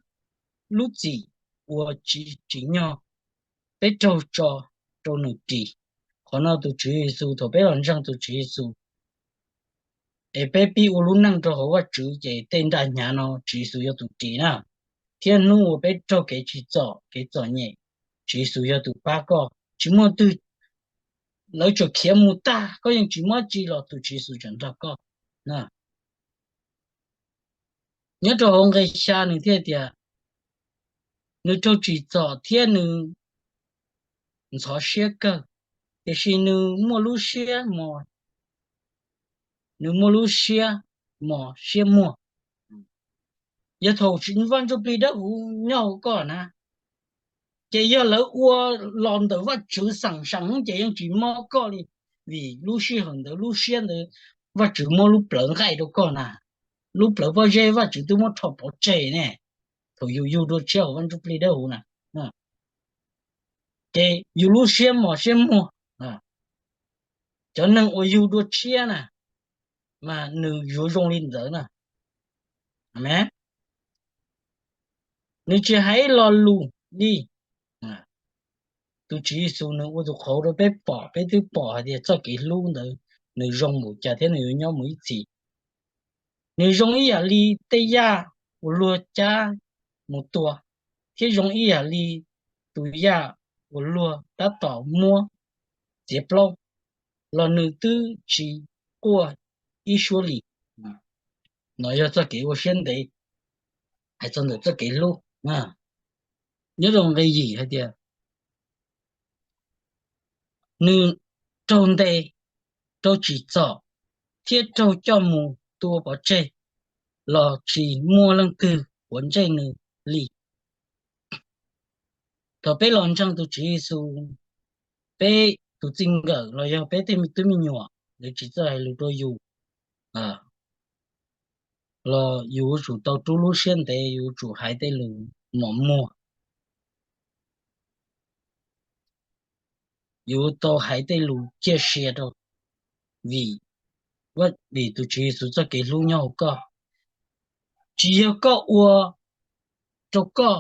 lub txim uas tsis tsim nyog peb raug tso rau nws ris. Qhov no tus Tswv Yexus, thaum peb los ntseeg tus Tswv Yexus es peb pib ua lub neej rau hauv Vajtswv ces tej nra hnyav no Tswv Yexus yog tus ris na. Thiab hnub uas peb raug kev tsim txom, kev txom nyem, Tswv Yexus yog tus pab koj. Tsis muaj twg, lawv tseem khiav mus tag koj yeej tsis mob tsi los tus Tswv Yexus tseem nrog koj. Nyob rau hauv nqe xya nws thiaj tias, nws raug tsim txom thiab nws ntxhov siab kawg, tiam sis nws muaj lub siab mos, nws muaj lub siab mos siab muag. Yog thaum Vaj Ntsujplig Dawbhuv nyob hauv koj na, ces yog lawv ua los ntawm Vajtswv xeem seem ces yeej tsis mob koj li, vim lub sij hawm ntawd lub siab ntawd Vajtswv muab lub plawv nqaij rau koj na, lub plawv pob zeb Vajtswv twb muab rho pov tseg ne. Thaum yus yug dua tshiab hauv Vaj Ntsuj Plig Dawb Huv na, ces yus lub siab mos siab muag, cov neeg uas yug dua tshiab na, mas nws yuav zoo li ntawd na. Nws tsis hais ib lo lus li. Tus Tswv Yexus nws ua tus qauv rau peb pom, peb twb pom hais tias txoj kev hlub ntawd nws zoo npaum cas thiab nws yuav nyob mus ib txhis. Nws zoo ib yam li tej yaj uas luag cab mus tua, thiab zoo ib yam li tus yaj uas luag tab tom muab txiav plaub los nws twb tsis quaj ib suab li. No yog txoj kev ua siab ntev, hais txog ntawm txoj kev hlub. Nyob rau nqe yim hais tias, nws raug ntes, raug tsim txom, thiab raug coj mus tua pov tseg los tsis muaj leej twg quav ntsej nws li. Thaum peb los ntseeg tus Tswv Yexus, peb tus txij nkawm los yog peb tej me tub me nyuam, lawv tsis txawj hais lus rau yus, los yus yuav tsum tau rub lub siab ntev, yus yuav tsum hais tej lus mos muag, yus yuav tau hais tej lus ciaj sia rau, vim, vim tus Tswv Yexus txoj kev hlub nyob hauv koj. Tsis yog koj ua rau koj,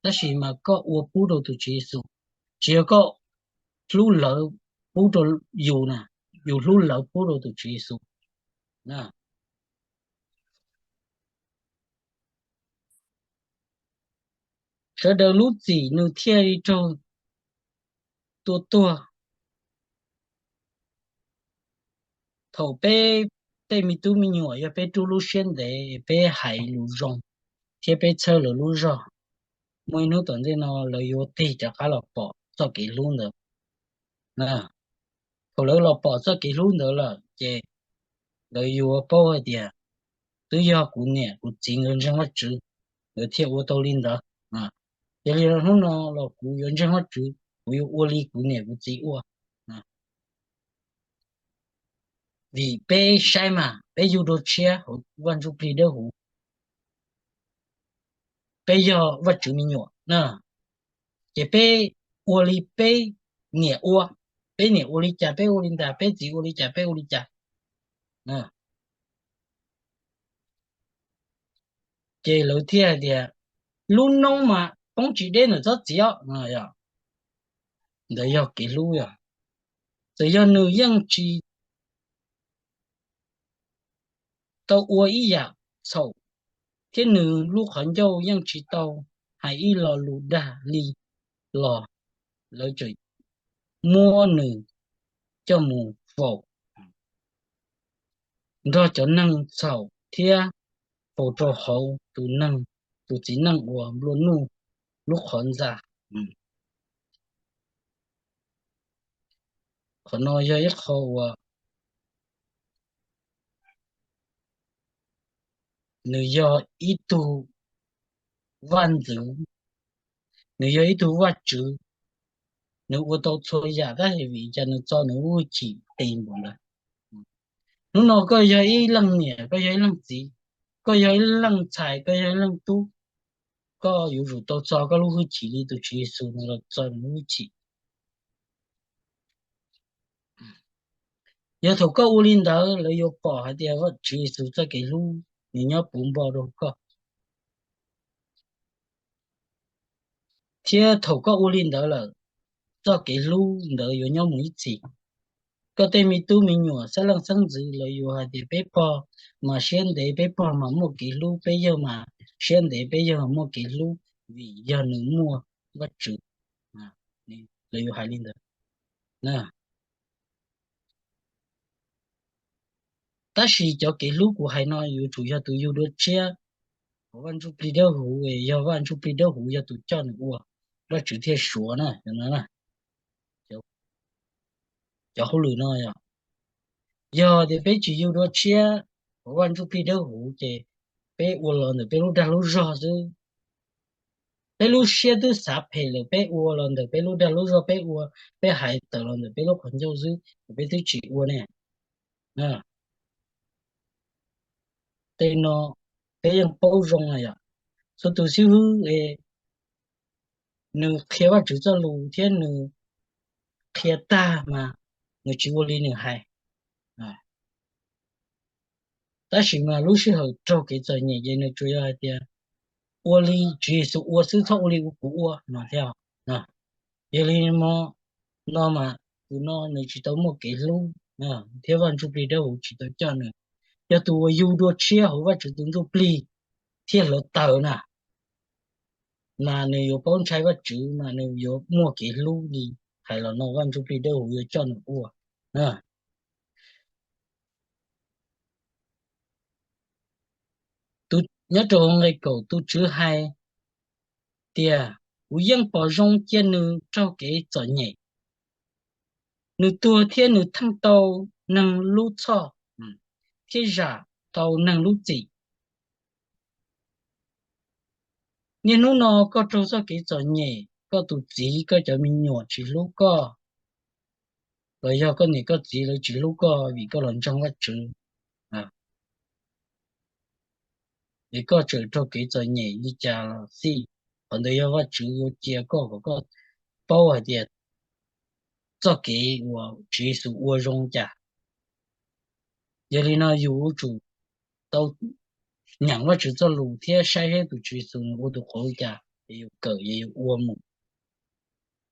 tab sis mas koj ua pub rau tus Tswv Yexus. Tsis yog koj hlub lawv pub rau yus na, yus hlub lawv pub rau tus Tswv Yexus. Sawv daws lub txim nws thiaj li raug tua tuag. Thaum peb tej me tub me nyuam yog peb rub lub siab ntev, peb hais lus zoo, thiab peb txhawb lawv lub zog, muaj ib hnub tom ntej no lawv yuav tig rov qab los pom txoj kev hlub ntawd. Thaum lawv los pom txoj kev hlub ntawd lawm ces lawv yuav paub hais tias twb yog kuv niam kuv txiv nkawd ntseeg Vajtswv, nkawd thiaj ua tau li ntawd. Yog li hnub no los kuv yuav ntseeg Vajtswv, kuv yuav ua li kuv niam kuv txiv ua. Vim peb saib mas peb yug dua tshiab hauv Vaj Ntsuj Plig Dawb Huv, peb yog Vajtswv me nyuam na, ces peb ua li peb niam ua, peb niam ua li cas peb ua li ntag, peb txiv ua li cas peb ua li cas. Ces lawv thiaj hais tias, lub noob mas poob tsis deb ntawm tsob txiv os. Ntawd yog kev hlub yog, txawm yog nws yeej tsis tau ua ib yam txhaum, thiab nws lub qhov ncauj yeej tsis tau hais ib lo lus dag li los lawv tseem muab nws coj mus faus nrog cov neeg txhaum thiab faus rau hauv tus neeg, tus txiv neej uas nplua nuj lub qhov ntxa. Qhov no yog ib qho uas nws yog ib tug vaj ntxwv, nws yog ib tug vaj tswv, nws ua tau txhua yam tab sis vim cas nws txo nws lub hwj chim qis npaum ntawd. Hnub no koj yog ib leej niam, koj yog ib leej txiv, koj yog ib leej ntxhais, koj yog ib leej tub, koj yuav tsum tau txo koj lub hwj chim li tus Tswv Yexus nws los txo nws lub hwj chim. Yog thaum koj ua li ntawd, lawv yuav pom hais tias Tswv Yexus txoj kev hlub nws nyob puv npo rau koj. Thiab thaum koj ua li ntawd lawm, txoj kev hlub ntawd yuav nyob mus ib txhis. Koj tej me tub me nyuam, xeeb leej xeeb ntxwv, lawv yuav hais tias peb pog mas siab ntev, peb pog mas muaj kev hlub, peb yawg mas siab ntev, peb yawg mas muaj kev hlub, vim yog nws muaj Vajtswv. Lawv yuav hais li ntawd. Tab sis cov kev hlub kuv hais no yuav tsum yog tus yug dua tshiab hauv Vaj Ntsuj Plig Dawb Huv, yog Vaj Ntsuj Plig Dawb Huv yog tus coj nws ua, Vajtswv thiaj suav na. Cov hauj lwm no yog, yog tias peb tsis yug dua tshiab hauv Vaj Ntsuj Plig Dawb Huv ces peb ua los ntawm peb lub dag lub zog xwb. Peb lub siab twb xav phem lawm, peb ua los ntawm peb lub dag lub zog, peb ua, peb hais tawm los ntawm peb lub qhov ncauj xwb, peb twb tsis ua ne. tej no peb yeej paub zoo na yom. Txhua tus xib hwb es nws qhia Vajtswv txoj lus thiab nws qhia tag mas nws tsis ua li nws hais. Tab sis mas lub sij hawm raug kev txom nyem ces nws tsuas yog hais tias ua li Tswv Yexus ua xwb, txhob ua li kuv ua no thiab. Yog li no, no mas tus no nws tsis tau muaj kev hlub thiab Vaj Ntsujplig Dawb Huv tsis tau coj nws. Yog tus uas yug dua tshiab hauv Vajtswv tus ntsuj plig thiab hluav taws na, mas nws yuav paub ntshai Vajtswv mas nws yuav muaj kev hlub li hais los no Vaj Ntsujplig Dawb Huv yuav coj nws ua. Nyob rau nqe kaum, tus Tswv hais tias, kuv yeej pom zoo cia nws raug kev txom nyem. Nws tuag thiab nws theej tau neeg lub txhoj thiab zam tau neeg lub txim. Niaj hnub no koj raug txoj kev txom nyem, koj tus txiv, koj cov me nyuam tsis hlub koj, los yog koj niam koj txiv lawv tsis hlub koj vim koj los ntseeg Vajtswv, es koj tseem raug kev txom nyem li cas los xij, qhov ntawd yog Vajtswv yuav cia koj kom koj paub hais tias txoj kev uas Tswv Yexus ua zoo cas. Yog li no yus yuav tsum tau nyeem Vajtswv txoj lus thiab saib saib tus Tswv Yexus nws ua tus qauv li cas es yus kawm es yus ua mus.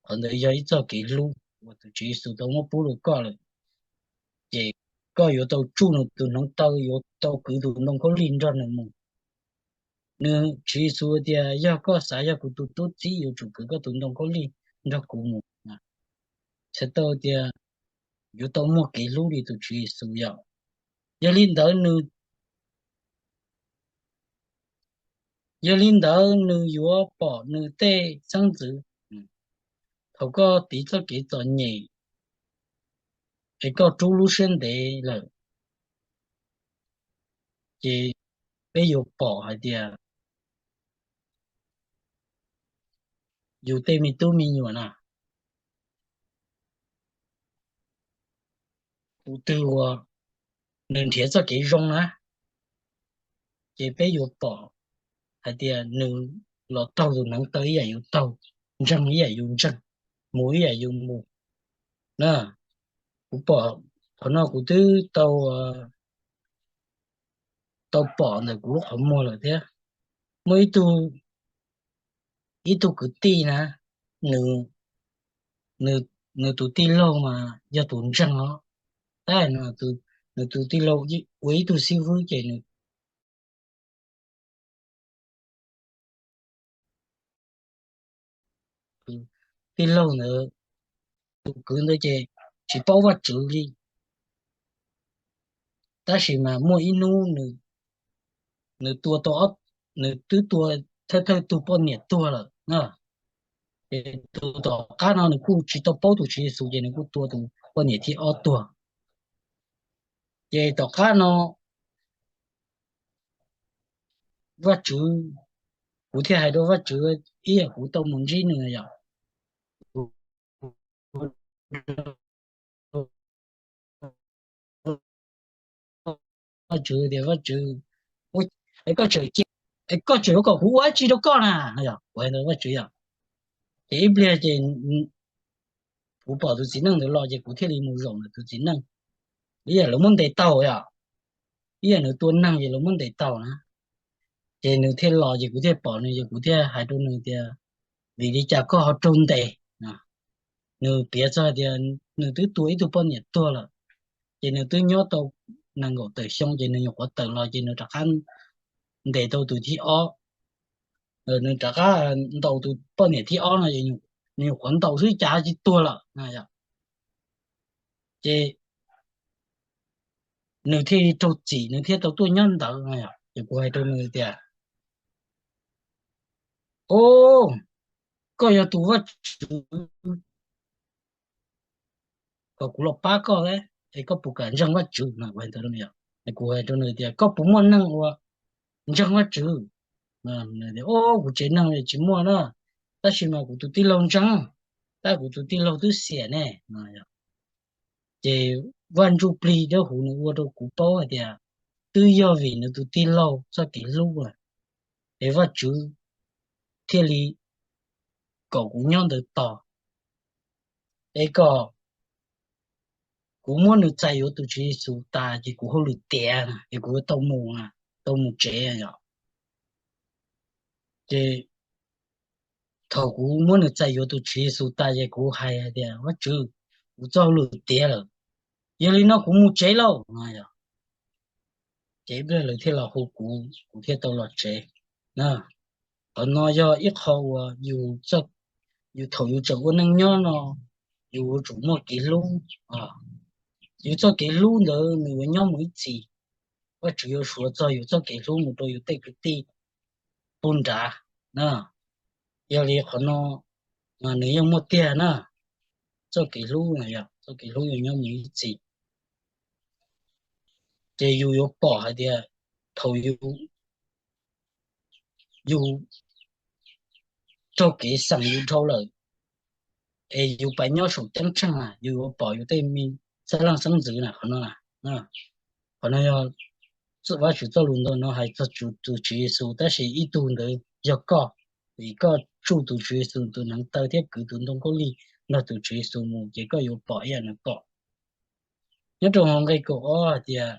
Qhov ntawd yog ib txoj kev hlub uas tus Tswv Yexus tau muab pub rau koj lawm, ces koj yuav tau tsuj nws tus hneev taw, yuav tau kwv tus ntoo khaub lig nrog nws mus. Nws, Tswv Yexus tias, yog koj xav yog kuv tus tub txib, yuav tsum kwv koj tus ntoo khaub lig nrog kuv mus. Txhais tau tias yuav tau muaj kev hlub li tus Tswv Yexus yom. Yog li ntawd nws, yog li ntawd nws yuav pom nws tej xeeb ntxwv. Thaum koj tiv txoj kev txom nyem es koj rub lub siab ntev lawm, ces peb yuav pom hais tias yus tej me tub me nyuam na, tus twg uas nws nrhiav txoj kev zoo na, ces peb yuav pom hais tias nws los taug tus hneev taw ib yam yus taug, ntseeg ib yam yus ntseeg, mus ib yam yus mus na. Kuv pom, qhov no kuv twb tau, tau pom ntawm kuv lub qhov muag lawm thiab. Muaj ib tug, ib tug kwv tij na, nws, nws tus tij laug mas yog tus ntseeg os. Tab no nws tus tij laug ua ib tug xib hwb ces nws tij laug ntawd, tus kwv ntawd ces tsis paub Vajtswv li. Tab sis mas muaj ib hnub nws tua tau, nws twb tua thawj thawj tug poj niam tuag lawm na. Ces tus tom qab no nws kuj tsis tau paub tus Tswv Yexus ces nws kuj tua tus poj niam thib ob tuag. Ces tom qab no Vajtswv, kuv thiaj hais rau Vajtswv ib yam kuv tau mus ntsib nws yom. Vajtswv tias, Vajtswv, es koj tseem, es koj tseem yuav kom kuv ua dab tsi rau koj na? Kuv hais ntawd Vajtswv yom. Ces ib pliag ces kuv pom tus txiv neej ntawd los ces kuv thiaj li mus zaum ntawm tus txiv neej. Ib yam lawv muab ntes tau yom, ib yam nws tua neeg ces lawv muab ntes tau na. Ces nws thiaj los ces kuv thiaj pom nws ces kuv thiaj hais rau nws tias, vim li cas koj ho raug ntes? Nws piav txog tias nws twb tua ib tug poj niam tuag lawm, ces nws twb nyob tau nees nkaum tawm xyoo ces nws nyuam qhuav tawm los ces nws rov qab ntes tau tus thib ob. Nws rov qab ntaus tus poj niam thib ob no, nws nyuam qhuav ntaus xwb cas tsis tuag lawm. Ces nws thiaj raug txim, nws thiaj tau tuaj nyob ntawd. Ces kuv hais rau nws tias, o, koj yog tus Vajtswv kom kuv los pab koj, es koj puas kam ntseeg Vajtswv? Kuv hais rau nws tias, koj puas muaj neeg uas ntseeg Vajtswv? O, kuv tsev neeg tsis muaj na, tab sis mas kuv tus tij laug ntseeg, tab kuv tus tij laug twb xiam ne. Ces Vaj Ntsujplig Dawb Huv nws ua rau kuv paub hais tias twb yog vim nws tus tij laug txoj kev hlub lawm, es Vajtswv thiaj li kom kuv nyob ntawd tos, es kom kuv muab nws txais yuav tus Tswv Yexus tas ces kuv hauj lwm tiav es kuv tau mus, tau mus tsev yom. Ces thaum kuv muab nws txais yuav tus Tswv Yexus tas ces kuv hais hais tias, Vajtswv, kuv txoj hauj lwm tiav lawm, yog li no kuv mus tsev lauj no yom. Ces ib pliag lawv thiaj los hu kuv, kuv thiaj tau los tsev na. Qhov no yog ib qho uas yus, yus thaum yus tseem ua neej nyob no, yus yuav tsum muaj kev hlub. Yus txoj kev hlub ntawd nws yuav nyob mus ib txhis. Vajtswv yuav suav txog yus txoj kev hlub mus rau yus tej kwv tij puag nrad na. Yog li qhov no nws yeej muaj tiag na. Txoj kev hlub, txoj kev hlub yuav nyob mus ib txhis. Ces yus yuav pom hais tias thaum yus, yus raug kev xeem yus dhau lawm, es yus pais nyob saum ceeb tsheej na, yus yuav pom yus tej me xeeb leej xeeb ntxwv na, qhov no na. Qhov no yog Vajtswv txoj lus ntawm no hais txog tus Tswv Yexus, tab sis ib tug ntawd yog koj, vim koj tsuj tus Tswv Yexus tus hneev taw thiab kwv tus ntoo khaub lig nrog tus Tswv Yexus mus, ces koj yuav pom ib yam nws pom. Nyob rau hauv nqe kaum ob hais tias,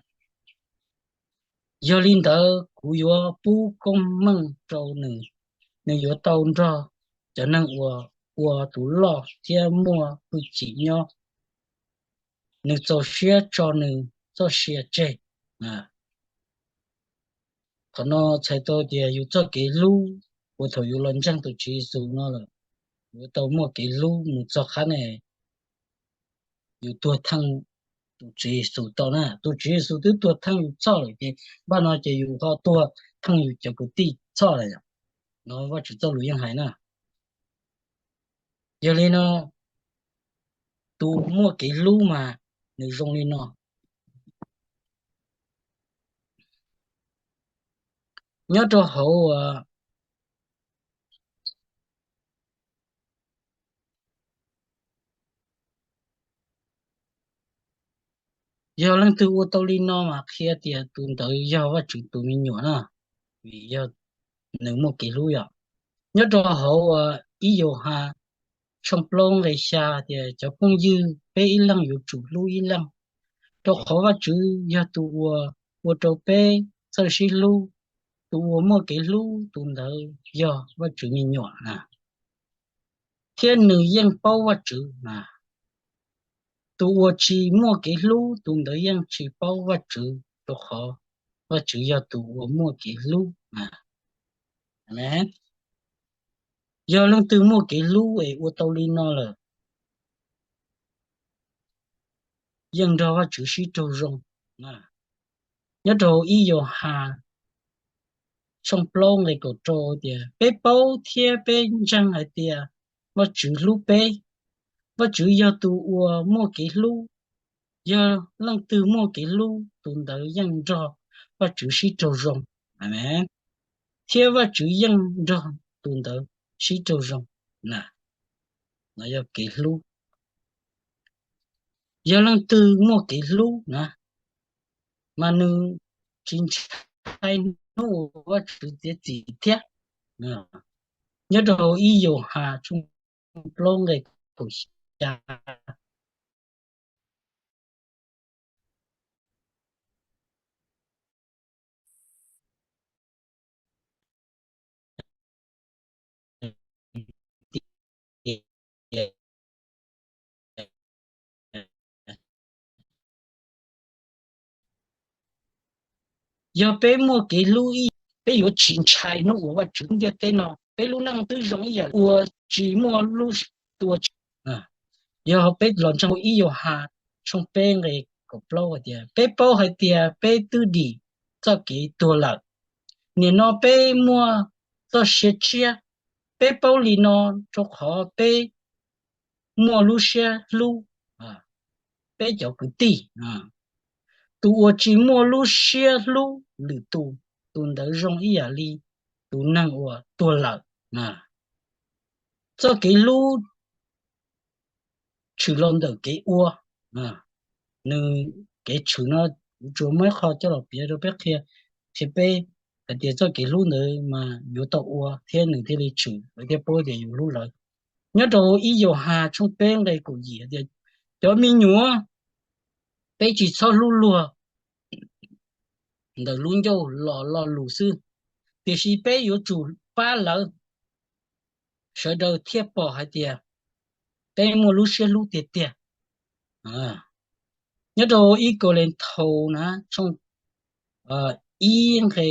yog li ntawd kuv yuav pub koob meej rau nws, nws yuav tau nrog cov neeg uas ua tus loj thiab muaj hwj chim nyob, nws txaus siab tso nws txoj sia tseg. Qhov no txhais tau tias yus txoj kev hlub uas thaum yus los ntseeg tus Tswv Yexus no lawm, yuav tau muaj kev hlub mus txog qhov ne yus tuag theej tus Tswv Yexus tau na. Tus Tswv Yexus twb tuag theej yus txhoj lawm ces npaj no ces yus ho tuag theej yus cov kwv tij txhoj lawm. No Vajtswv txoj lus yeej hais na. Yog li no, tus muaj kev hlub mas nws zoo li no. Nyob rau hauv, yog leej twg ua tau li no mas qhia tias tus ntawd yog Vajtswv tus me nyuam na, vim yog nws muaj kev hlub yom. Nyob rau hauv ib Yauhas tshooj plaub nqe xya tias, cov phooj ywg, peb ib leeg yuav tsum hlub ib leeg, rau qhov Vajtswv yog tus uas ua rau peb txawj sib hlub. Tus uas muaj kev hlub tus ntawd yog Vajtswv me nyuam na, thiab nws yeej paub Vajtswv na. Tus uas tsis muaj kev hlub tus ntawd yeej tsis paub Vajtswv, rau qhov Vajtswv yog tus uas muaj kev hlub na. Yog leej twg muaj kev hlub es ua tau li no lawm, yeej nrog Vajtswv sib raug zoo. Nyob rau ib Yauhas tshooj plaub nqe kaum rau tias, peb paub thiab peb ntseeg hais tias Vajtswv hlub peb. Vajtswv yog tus uas muaj kev hlub. Yog leej twg muaj kev hlub, tus ntawd yeej nrog Vajtswv sib raug zoo, thiab Vajtswv yeej nrog tus ntawd sib raug zoo na. No yog kev hlub. Yog leej twg muaj kev hlub na, mas nws tsis ntshai hnub uas Vajtswv txiav txim thiab. Nyob rau ib Yauhas tshooj plaub nqe kaum xya. Yog peb muaj kev hlub ib, peb yuav tsis ntshai hnub uas Vajtswv ntiaj teb no, peb lub neej twb zoo ib yam ua tsis muaj lub tua. Yog peb los ntseeg ib Yauhas tshooj peb nqe kaum plaub hais tias, peb paub hais tias peb twb dim txoj kev tuag lawm, nim no peb muaj txoj sia tshiab. Peb paub li no rau qhov peb muaj lub siab hlub peb cov kwv tij. Tus uas tsis muaj lub siab hlub lwm tus, tus ntawd zoo ib yam li tus neeg uas tuag lawm. Txoj kev hlub tshwm los ntawm kev ua. Nws, kev tshwm no Kuv tsuas muaj ib qho coj los piav rau peb qhia, qhia peb hais tias txoj kev hlub ntawd mas yuav tau ua thiab nws thiaj li tshwm lawv thiaj paub tias yus hlub lawv. Nyob rau ib Yauhas ha tshooj peb nqe kaum yim tias, cov me nyuam, peb tsis txhob hlub luag ntawm lub ncauj los lo lus xwb, tiam sis peb yuav tsum pab lawv, sawv daws thiaj pom hais tias peb muaj lub siab hlub tiag tiag. Nyob rau ib Kauleethaus na, tshooj ib nqe,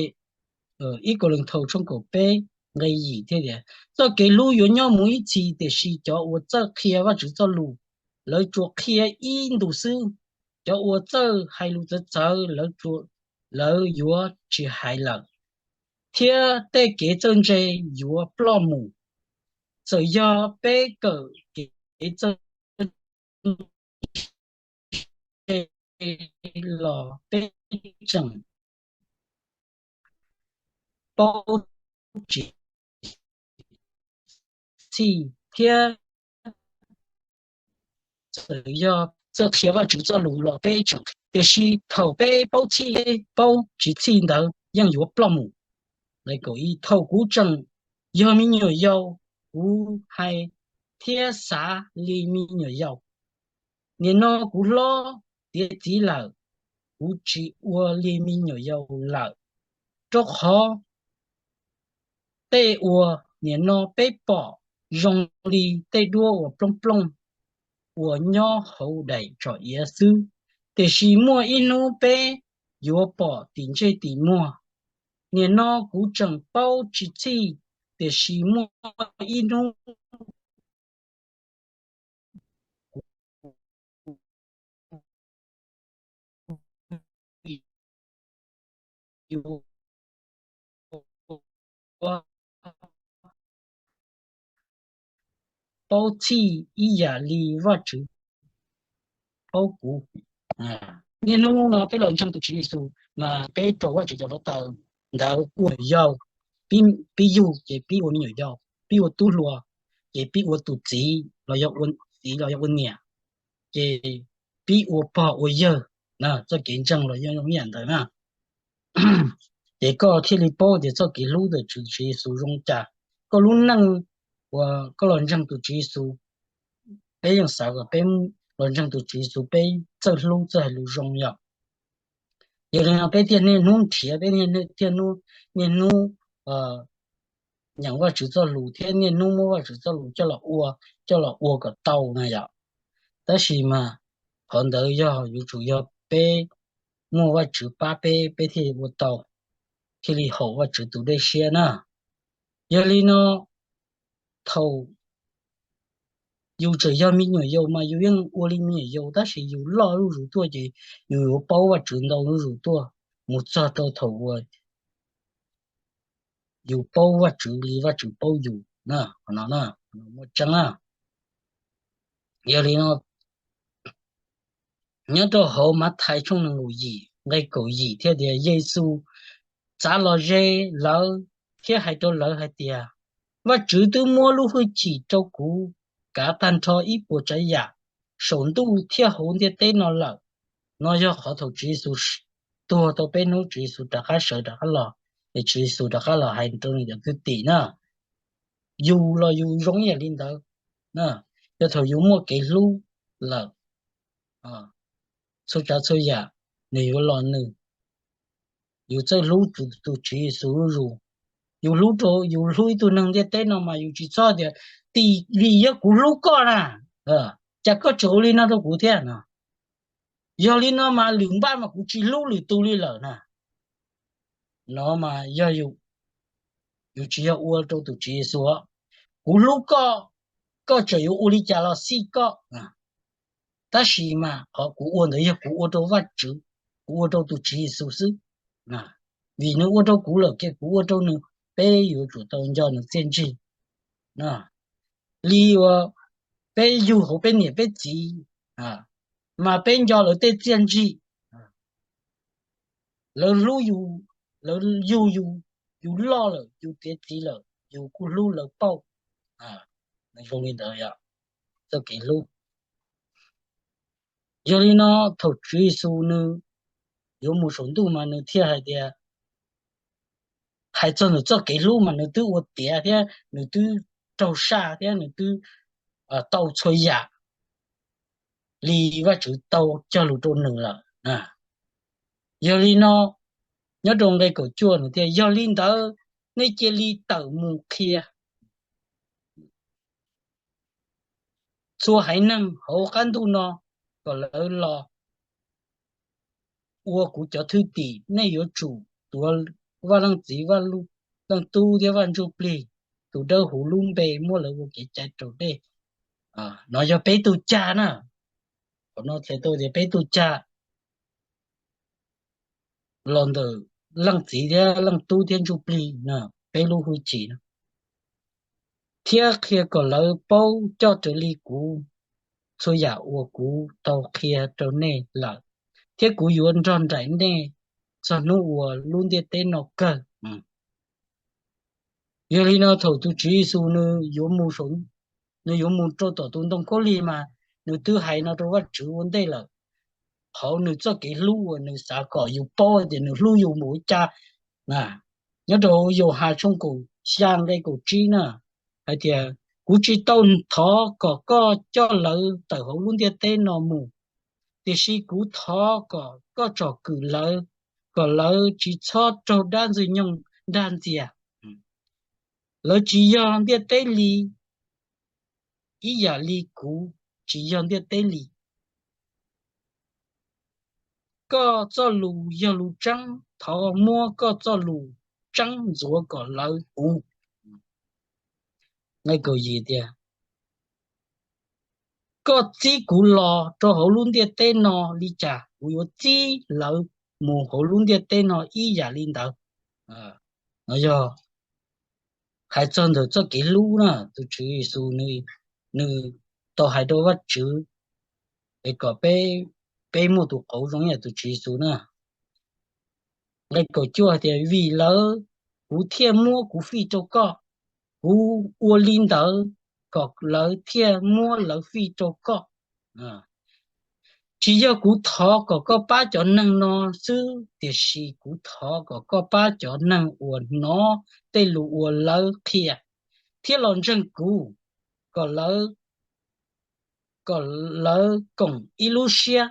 ib Kauleethaus tshooj kaum peb nqe yim thiaj tias, txoj kev hlub yuav nyob mus ib txhis, tiam sis cov uas txawj qhia Vajtswv txoj lus, lawv tsuas qhia ib ntus xwb. Cov uas txawj hais lus txawv txawv, lawv yuav tsis hais lawm, thiab tej kev txawj ntse yuav ploj mus. Txawm yog peb kawm kev txawj ntse los peb tseem paub tsis txhij, thiab txawm yog txawj qhia Vajtswv txoj lus los peb tseem, tiam sis thaum peb paub txhij, peb paub tsis txhij ntawd yeej yuav ploj mus. Thaum kuv tseem yog me nyuam yaus, kuv hais thiab xav li me nyuam yaus. Nim no kuv hlob tiav txiv lawm, kuv tsis ua li me nyuam yaus lawm, rau qhov tej uas nim no peb pom zoo li tej duab uas plooj plooj uas nyob hauv daim tsom iav xwb, tiam sis muaj ib hnub peb yuav pom tim ntsej tim muag. Nim no kuv tseem paub tsis txhij, tiam sis muaj ib hnub yuav paub txhij ib yam li Vajtswv paub kuv. Niaj hnub no peb los ntseeg tus Tswv Yexus mas peb raug Vajtswv cov hluav taws ntawd ua yau, pib yug ces pib ua me nyuam yaus, pib ua tub hluas, ces pib ua tus txiv los yog ua txiv los yog ua niam, ces pib ua pog ua yawg, txoj kev ntseeg los yog zoo ib yam ntawd na. Ces koj thiaj li paub tias txoj kev hlub ntawm Tswv Yexus zoo cas. Koj lub neej uas koj los ntseeg tus Tswv Yexus, peb yeej xav kom peb los ntseeg tus Tswv Yexus peb txawj hlub txawj hais lus zoo yom. Yog li no peb thiaj niaj hnub nrhiav, peb thiaj niaj hnub nyeem Vajtswv txoj lus thiab niaj hnub muab Vajtswv txoj lus coj los ua, coj los ua kom tau na yom. Tab sis mas qhov ntawd yog yuav tsum yog peb muaj Vajtswv pab peb, peb thiaj li ua tau, thiaj li haum Vajtswv tus dej siab na. Yog li no, thaum yus tseem yog me nyuam yaus mas yus yeej ua li me nyuam yaus, tab sis yus loj zuj zus tuaj ces yus yuav paub Vajtswv ntau zuj zus tuaj, mus txog rau thaum uas yus paub Vajtswv li Vajtswv paub yus na, qhov no na, muaj tseeb na. Yog li no, nyob rau hauv Mathais tshooj nees nkaum yim nqe kaum yim thiaj tias, Yexus txav los ze lawv thiab hais rau lawv hais tias, Vajtswv twb muab lub hwj chim rau kuv kav tag nrho ib puas tsav yam saum ntuj thiab hauv ntiaj teb no lawm. No yog qhov thaum Tswv Yexus tuag tau peb hnub, Tswv Yexus rov qab sawv rov qab los, es Tswv Yexus rov qab los hais rau nws cov kwv tij na, yus los yus zoo ib yam li ntawd. Yog thaum yus muaj kev hlub lawm, txhua tsav txhua yam nws yuav los nws. Yus txawj hlub tus Tswv Yexus zuj zus. Yus hlub rau, yus hlub ib tug neeg ntiaj teb no mas yus tsis txhob tias, tim vim yog kuv hlub koj na, cas koj tseem ua li no rau kuv thiab no. Yog li no mas lwm npaj mas kuv tsis hlub lwm tus li lawm na. No mas yog yus tsis yog ua rau tus Tswv Yexus. Kuv hlub koj, koj tseem yuav ua li cas los xij koj. Tab sis mas qhov kuv ua ntawd yog kuv ua rau Vajtswv, kuv ua rau tus Tswv Yexus xwb. Vim nws ua rau kuv lawm ces kuv ua rau nws, peb yuav tsum tau nco nws txiaj ntsig. Li uas peb yug hauv peb niam peb txiv, mas peb nco lawv tej txiaj ntsig. Lawv hlub yus, lawv yug yus, yus loj lawm, yus tiav txiv lawm, yus kuj hlub lawv pauj. Zoo li ntawd yog txoj kev hlub. Yog li no, thaum Tswv Yexus nws yuav mus saum ntuj mas nws thiaj hais tias, hais txog ntawm txoj kev hlub mas nws twb ua tiav thiab nws twb raug saj thiab nws twb tau txhua yam li Vajtswv tau cog lus rau nws lawm. Yog li no, nyob rau nqe kaum cuaj nws tias, yog li ntawd nej cia li tawm mus qhia txhua haiv neeg hauv qab ntuj no kom lawv los ua kuv cov thwj tim. Nej yuav tsum tuav Vaj Leej Txiv, Vaj Leej Tub thiab Vaj Ntsuj Plig tus Dawb Huv lub npe muab lawv ua kev cai raus dej. No yog peb tug cag na. Qhov no txhais tau tias peb tug cag los ntawm Leej Txiv thiab Leej Tub thiab Ntsuj Plig, peb lub hwj chim no, thiab qhia kom lawv paub coj raws li kuv txhua yam uas kuv tau qhia rau nej lawm, thiab kuv yuav nrog nraim nej txog hnub uas lub ntiaj teb no kawg. Yog li no thaum tus Tswv Yexus nws yuav mus, nws yuav mus rau tom tus ntoo khaub lig mas nws twb hais no rau Vajtswv ua ntej lawm, hauv nws txoj kev hlub uas nws xav kom yus paub tias nws hlub yus npaum li cas. Nyob rau Yauhas tshooj kaum xya nqe kaum tsib na, hais tias, kuv tsis tau thov kom koj coj lawv tawm hauv lub ntiaj teb no mus, tiam sis kuv thov kom koj tsom kwm lawv, kom lawv tsis txhob raug dab ntxwg nyoog dag ntxias. Lawv tsis yog ntiaj teb li, ib yam li kuv tsis yog ntiaj teb li. Koj txoj lus yog lus tseeb, thov muab koj txoj lus tseeb ntxuav kom lawv huv. Nqe kaum yim tias, koj txib kuv los rau hauv lub ntiaj teb no li cas kuv yuav txib lawv mus hauv lub ntiaj teb no ib yam li ntawd. No yog hais txog ntawm txoj kev hlub na, tus Tswv Yexus nws tau hais rau Vajtswv es kom peb muaj tus qauv zoo ib yam tus Tswv Yexus na. Nqe kaum cuaj hais tias, vim lawv kuv thiaj muab kuv fij rau koj, kuv ua li ntawd kom lawv thiaj muab lawv fij rau koj. Tsis yog kuv thov kom koj pab cov neeg no xwb, tiam sis kuv thov kom koj pab cov neeg uas hnov tej lus uas lawv qhia thiab los ntseeg kuv, kom lawv, kom lawv koom ib lub siab.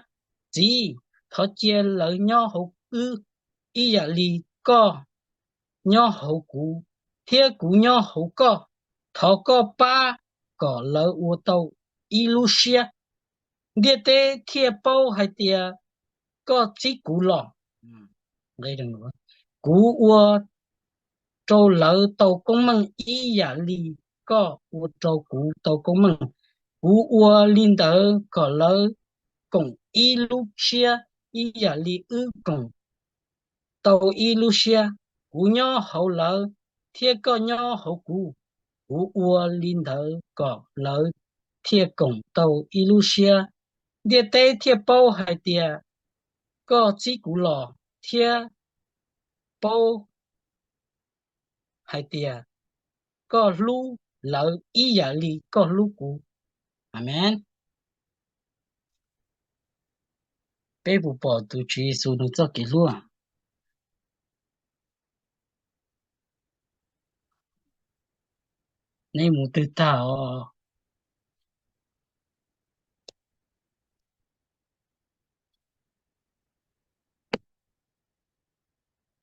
Txiv, thov cia lawv nyob hauv wb ib yam li koj nyob hauv kuv thiab kuv nyob hauv koj. Thov koj pab kom lawv ua tau ib lub siab, ntiaj teb thiaj paub hais tias koj txib kuv los. Kuv ua rau lawv tau koob meej ib yam li koj ua rau kuv tau koob meej. Kuv ua li ntawd kom lawv koom ib lub siab ib yam li wb koom tau ib lub siab. Kuv nyob hauv lawv thiab koj nyob hauv kuv. Kuv ua li ntawd kom lawv thiaj koom tau ib lub siab, ntiaj teb thiaj paub hais tias koj txib kuv los thiab paub hais tias koj hlub lawv ib yam li koj hlub kuv. Amees. Peb puas pom tus Tswv Yexus nws txoj kev hlub? Nej mus twg tag os?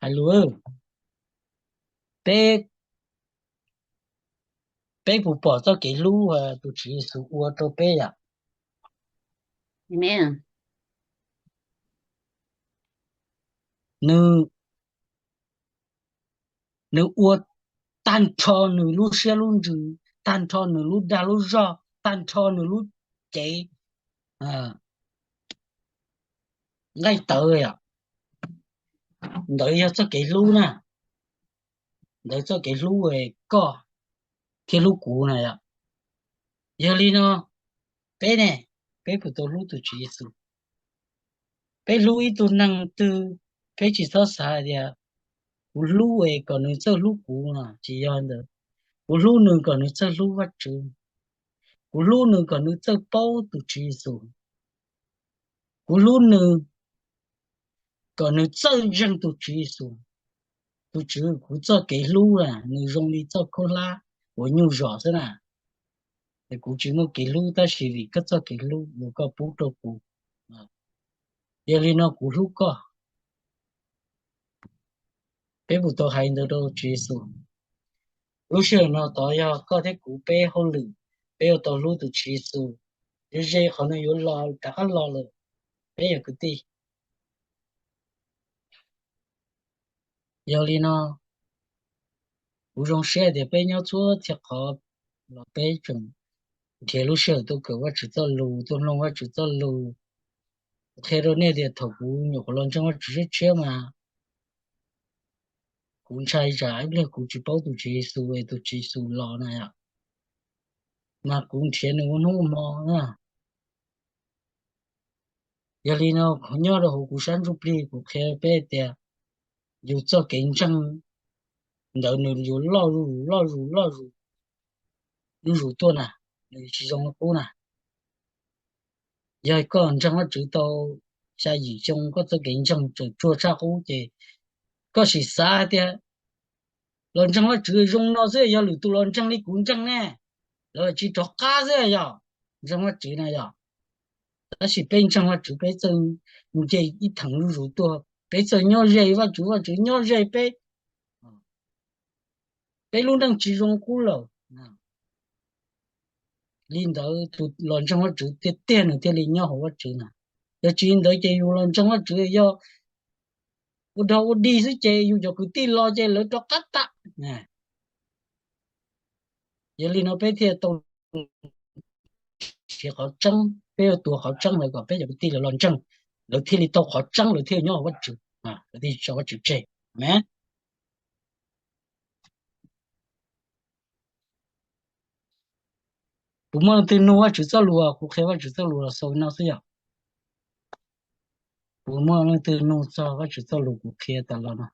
Hais lus, peb, peb puas pom txoj kev hlub tus Tswv Yexus ua rau peb yom? Nws, nws ua tag nrho nws lub siab lub ntsws, tag nrho nws lub dag lub zog, tag nrho nws lub cev nqaij tawv yom. Ntawd yog txoj kev hlub na. Ntawd txoj kev hlub koj thiab hlub kuv na yom. Yog li no, peb ne, peb puas tau hlub tus Tswv Yexus? Peb hlub ib tug neeg twg, peb tsis txhob xav tias kuv hlub es kom nws txawj hlub kuv no, tsis yog ntawd. Kuv hlub nws kom nws txawj hlub Vajtswv. Kuv hlub nws kom nws txawj paub tus Tswv Yexus. Kuv hlub nws kom nws txawj ntseeg tus Tswv Yexus. Tus Tswv, kuv txoj kev hlub na nws zoo li txoj khaub hlab uas nyuj zom xwb na. Es kuv tsis muaj kev hlub tab sis vim koj txoj kev hlub uas koj pub rau kuv, yog li no kuv hlub koj. Peb puas tau hais ntawd rau Tswv Yexus? Lub sij hawm no tod yog koj thiab kuv peb hauj lwm, peb yuav tau hlub tus Tswv Yexus. Ze ze qhov nws yuav los rov qab los lawm, peb yog kwv tij. Yog li no, kuv zoo siab tias peb nyob txhua txhia qhov los peb tseem nrhiav lub sij hawm tuaj kawm Vajtswv txoj lus, tuaj mloog Vajtswv txoj lus. Kuv qhia rau nej tias thaum kuv nyuam qhuav los ntseeg Vajtswv tshiab tshiab mas kuv ntshai tsam ib pliag kuv tsis paub tus Tswv Yexus es tus Tswv Yexus los na yom, mas kuv nrhiav nws ua hnub ua hmo na. Yog li no, qhov nyob rau hauv kuv sab ntsuj plig kuv qhia peb tias yus txoj kev ntseeg ntawd nws yuav loj zuj zus loj zuj zus loj zuj zus tuaj na, nws tsis zoo li qub na. Yog koj ntseeg Vajtswv tau xya yim xyoo, koj txoj kev ntseeg tseem tsuag tshaj qub ces koj sim xav hais tias los ntseeg Vajtswv zoo no xwb, yog lwm tus los ntseeg li kuv ntseeg ne, lawv tsis rov qab xwb yog ntseeg Vajtswv na yog. Tab sis peb ntseeg Vajtswv peb txawj nce ib theem zuj zus tuaj, peb txawj nyob ze Vajtswv, Vajtswv nyob ze peb. Peb lub neej tsis zoo qub lawm. Li ntawd tus los ntseeg Vajtswv tiag tiag nws thiaj li nyob hauv Vajtswv na. Yog tsis li ntawd ces yus los ntseeg Vajtswv yog ua dog ua dig xwb ces yus cov kwv tij los ces lawv rov qab tam. Yog li no peb thiaj tau nrhiav qhov tseeb, peb yuav tuav qhov tseeb lawm kom peb cov kwv tij lawv los ntseeg, lawv thiaj li tau qhov tseeb, lawv thiaj nyob hauv Vajtswv, lawv thiaj tso Vajtswv tseg. Amen. Puas muaj leej twg nug Vajtswv txoj lus, kuv qhia Vajtswv txoj lus los xaus no xwb yom? Puas muaj leej twg nug txog Vajtswv txoj lus kuv qhia tas los no?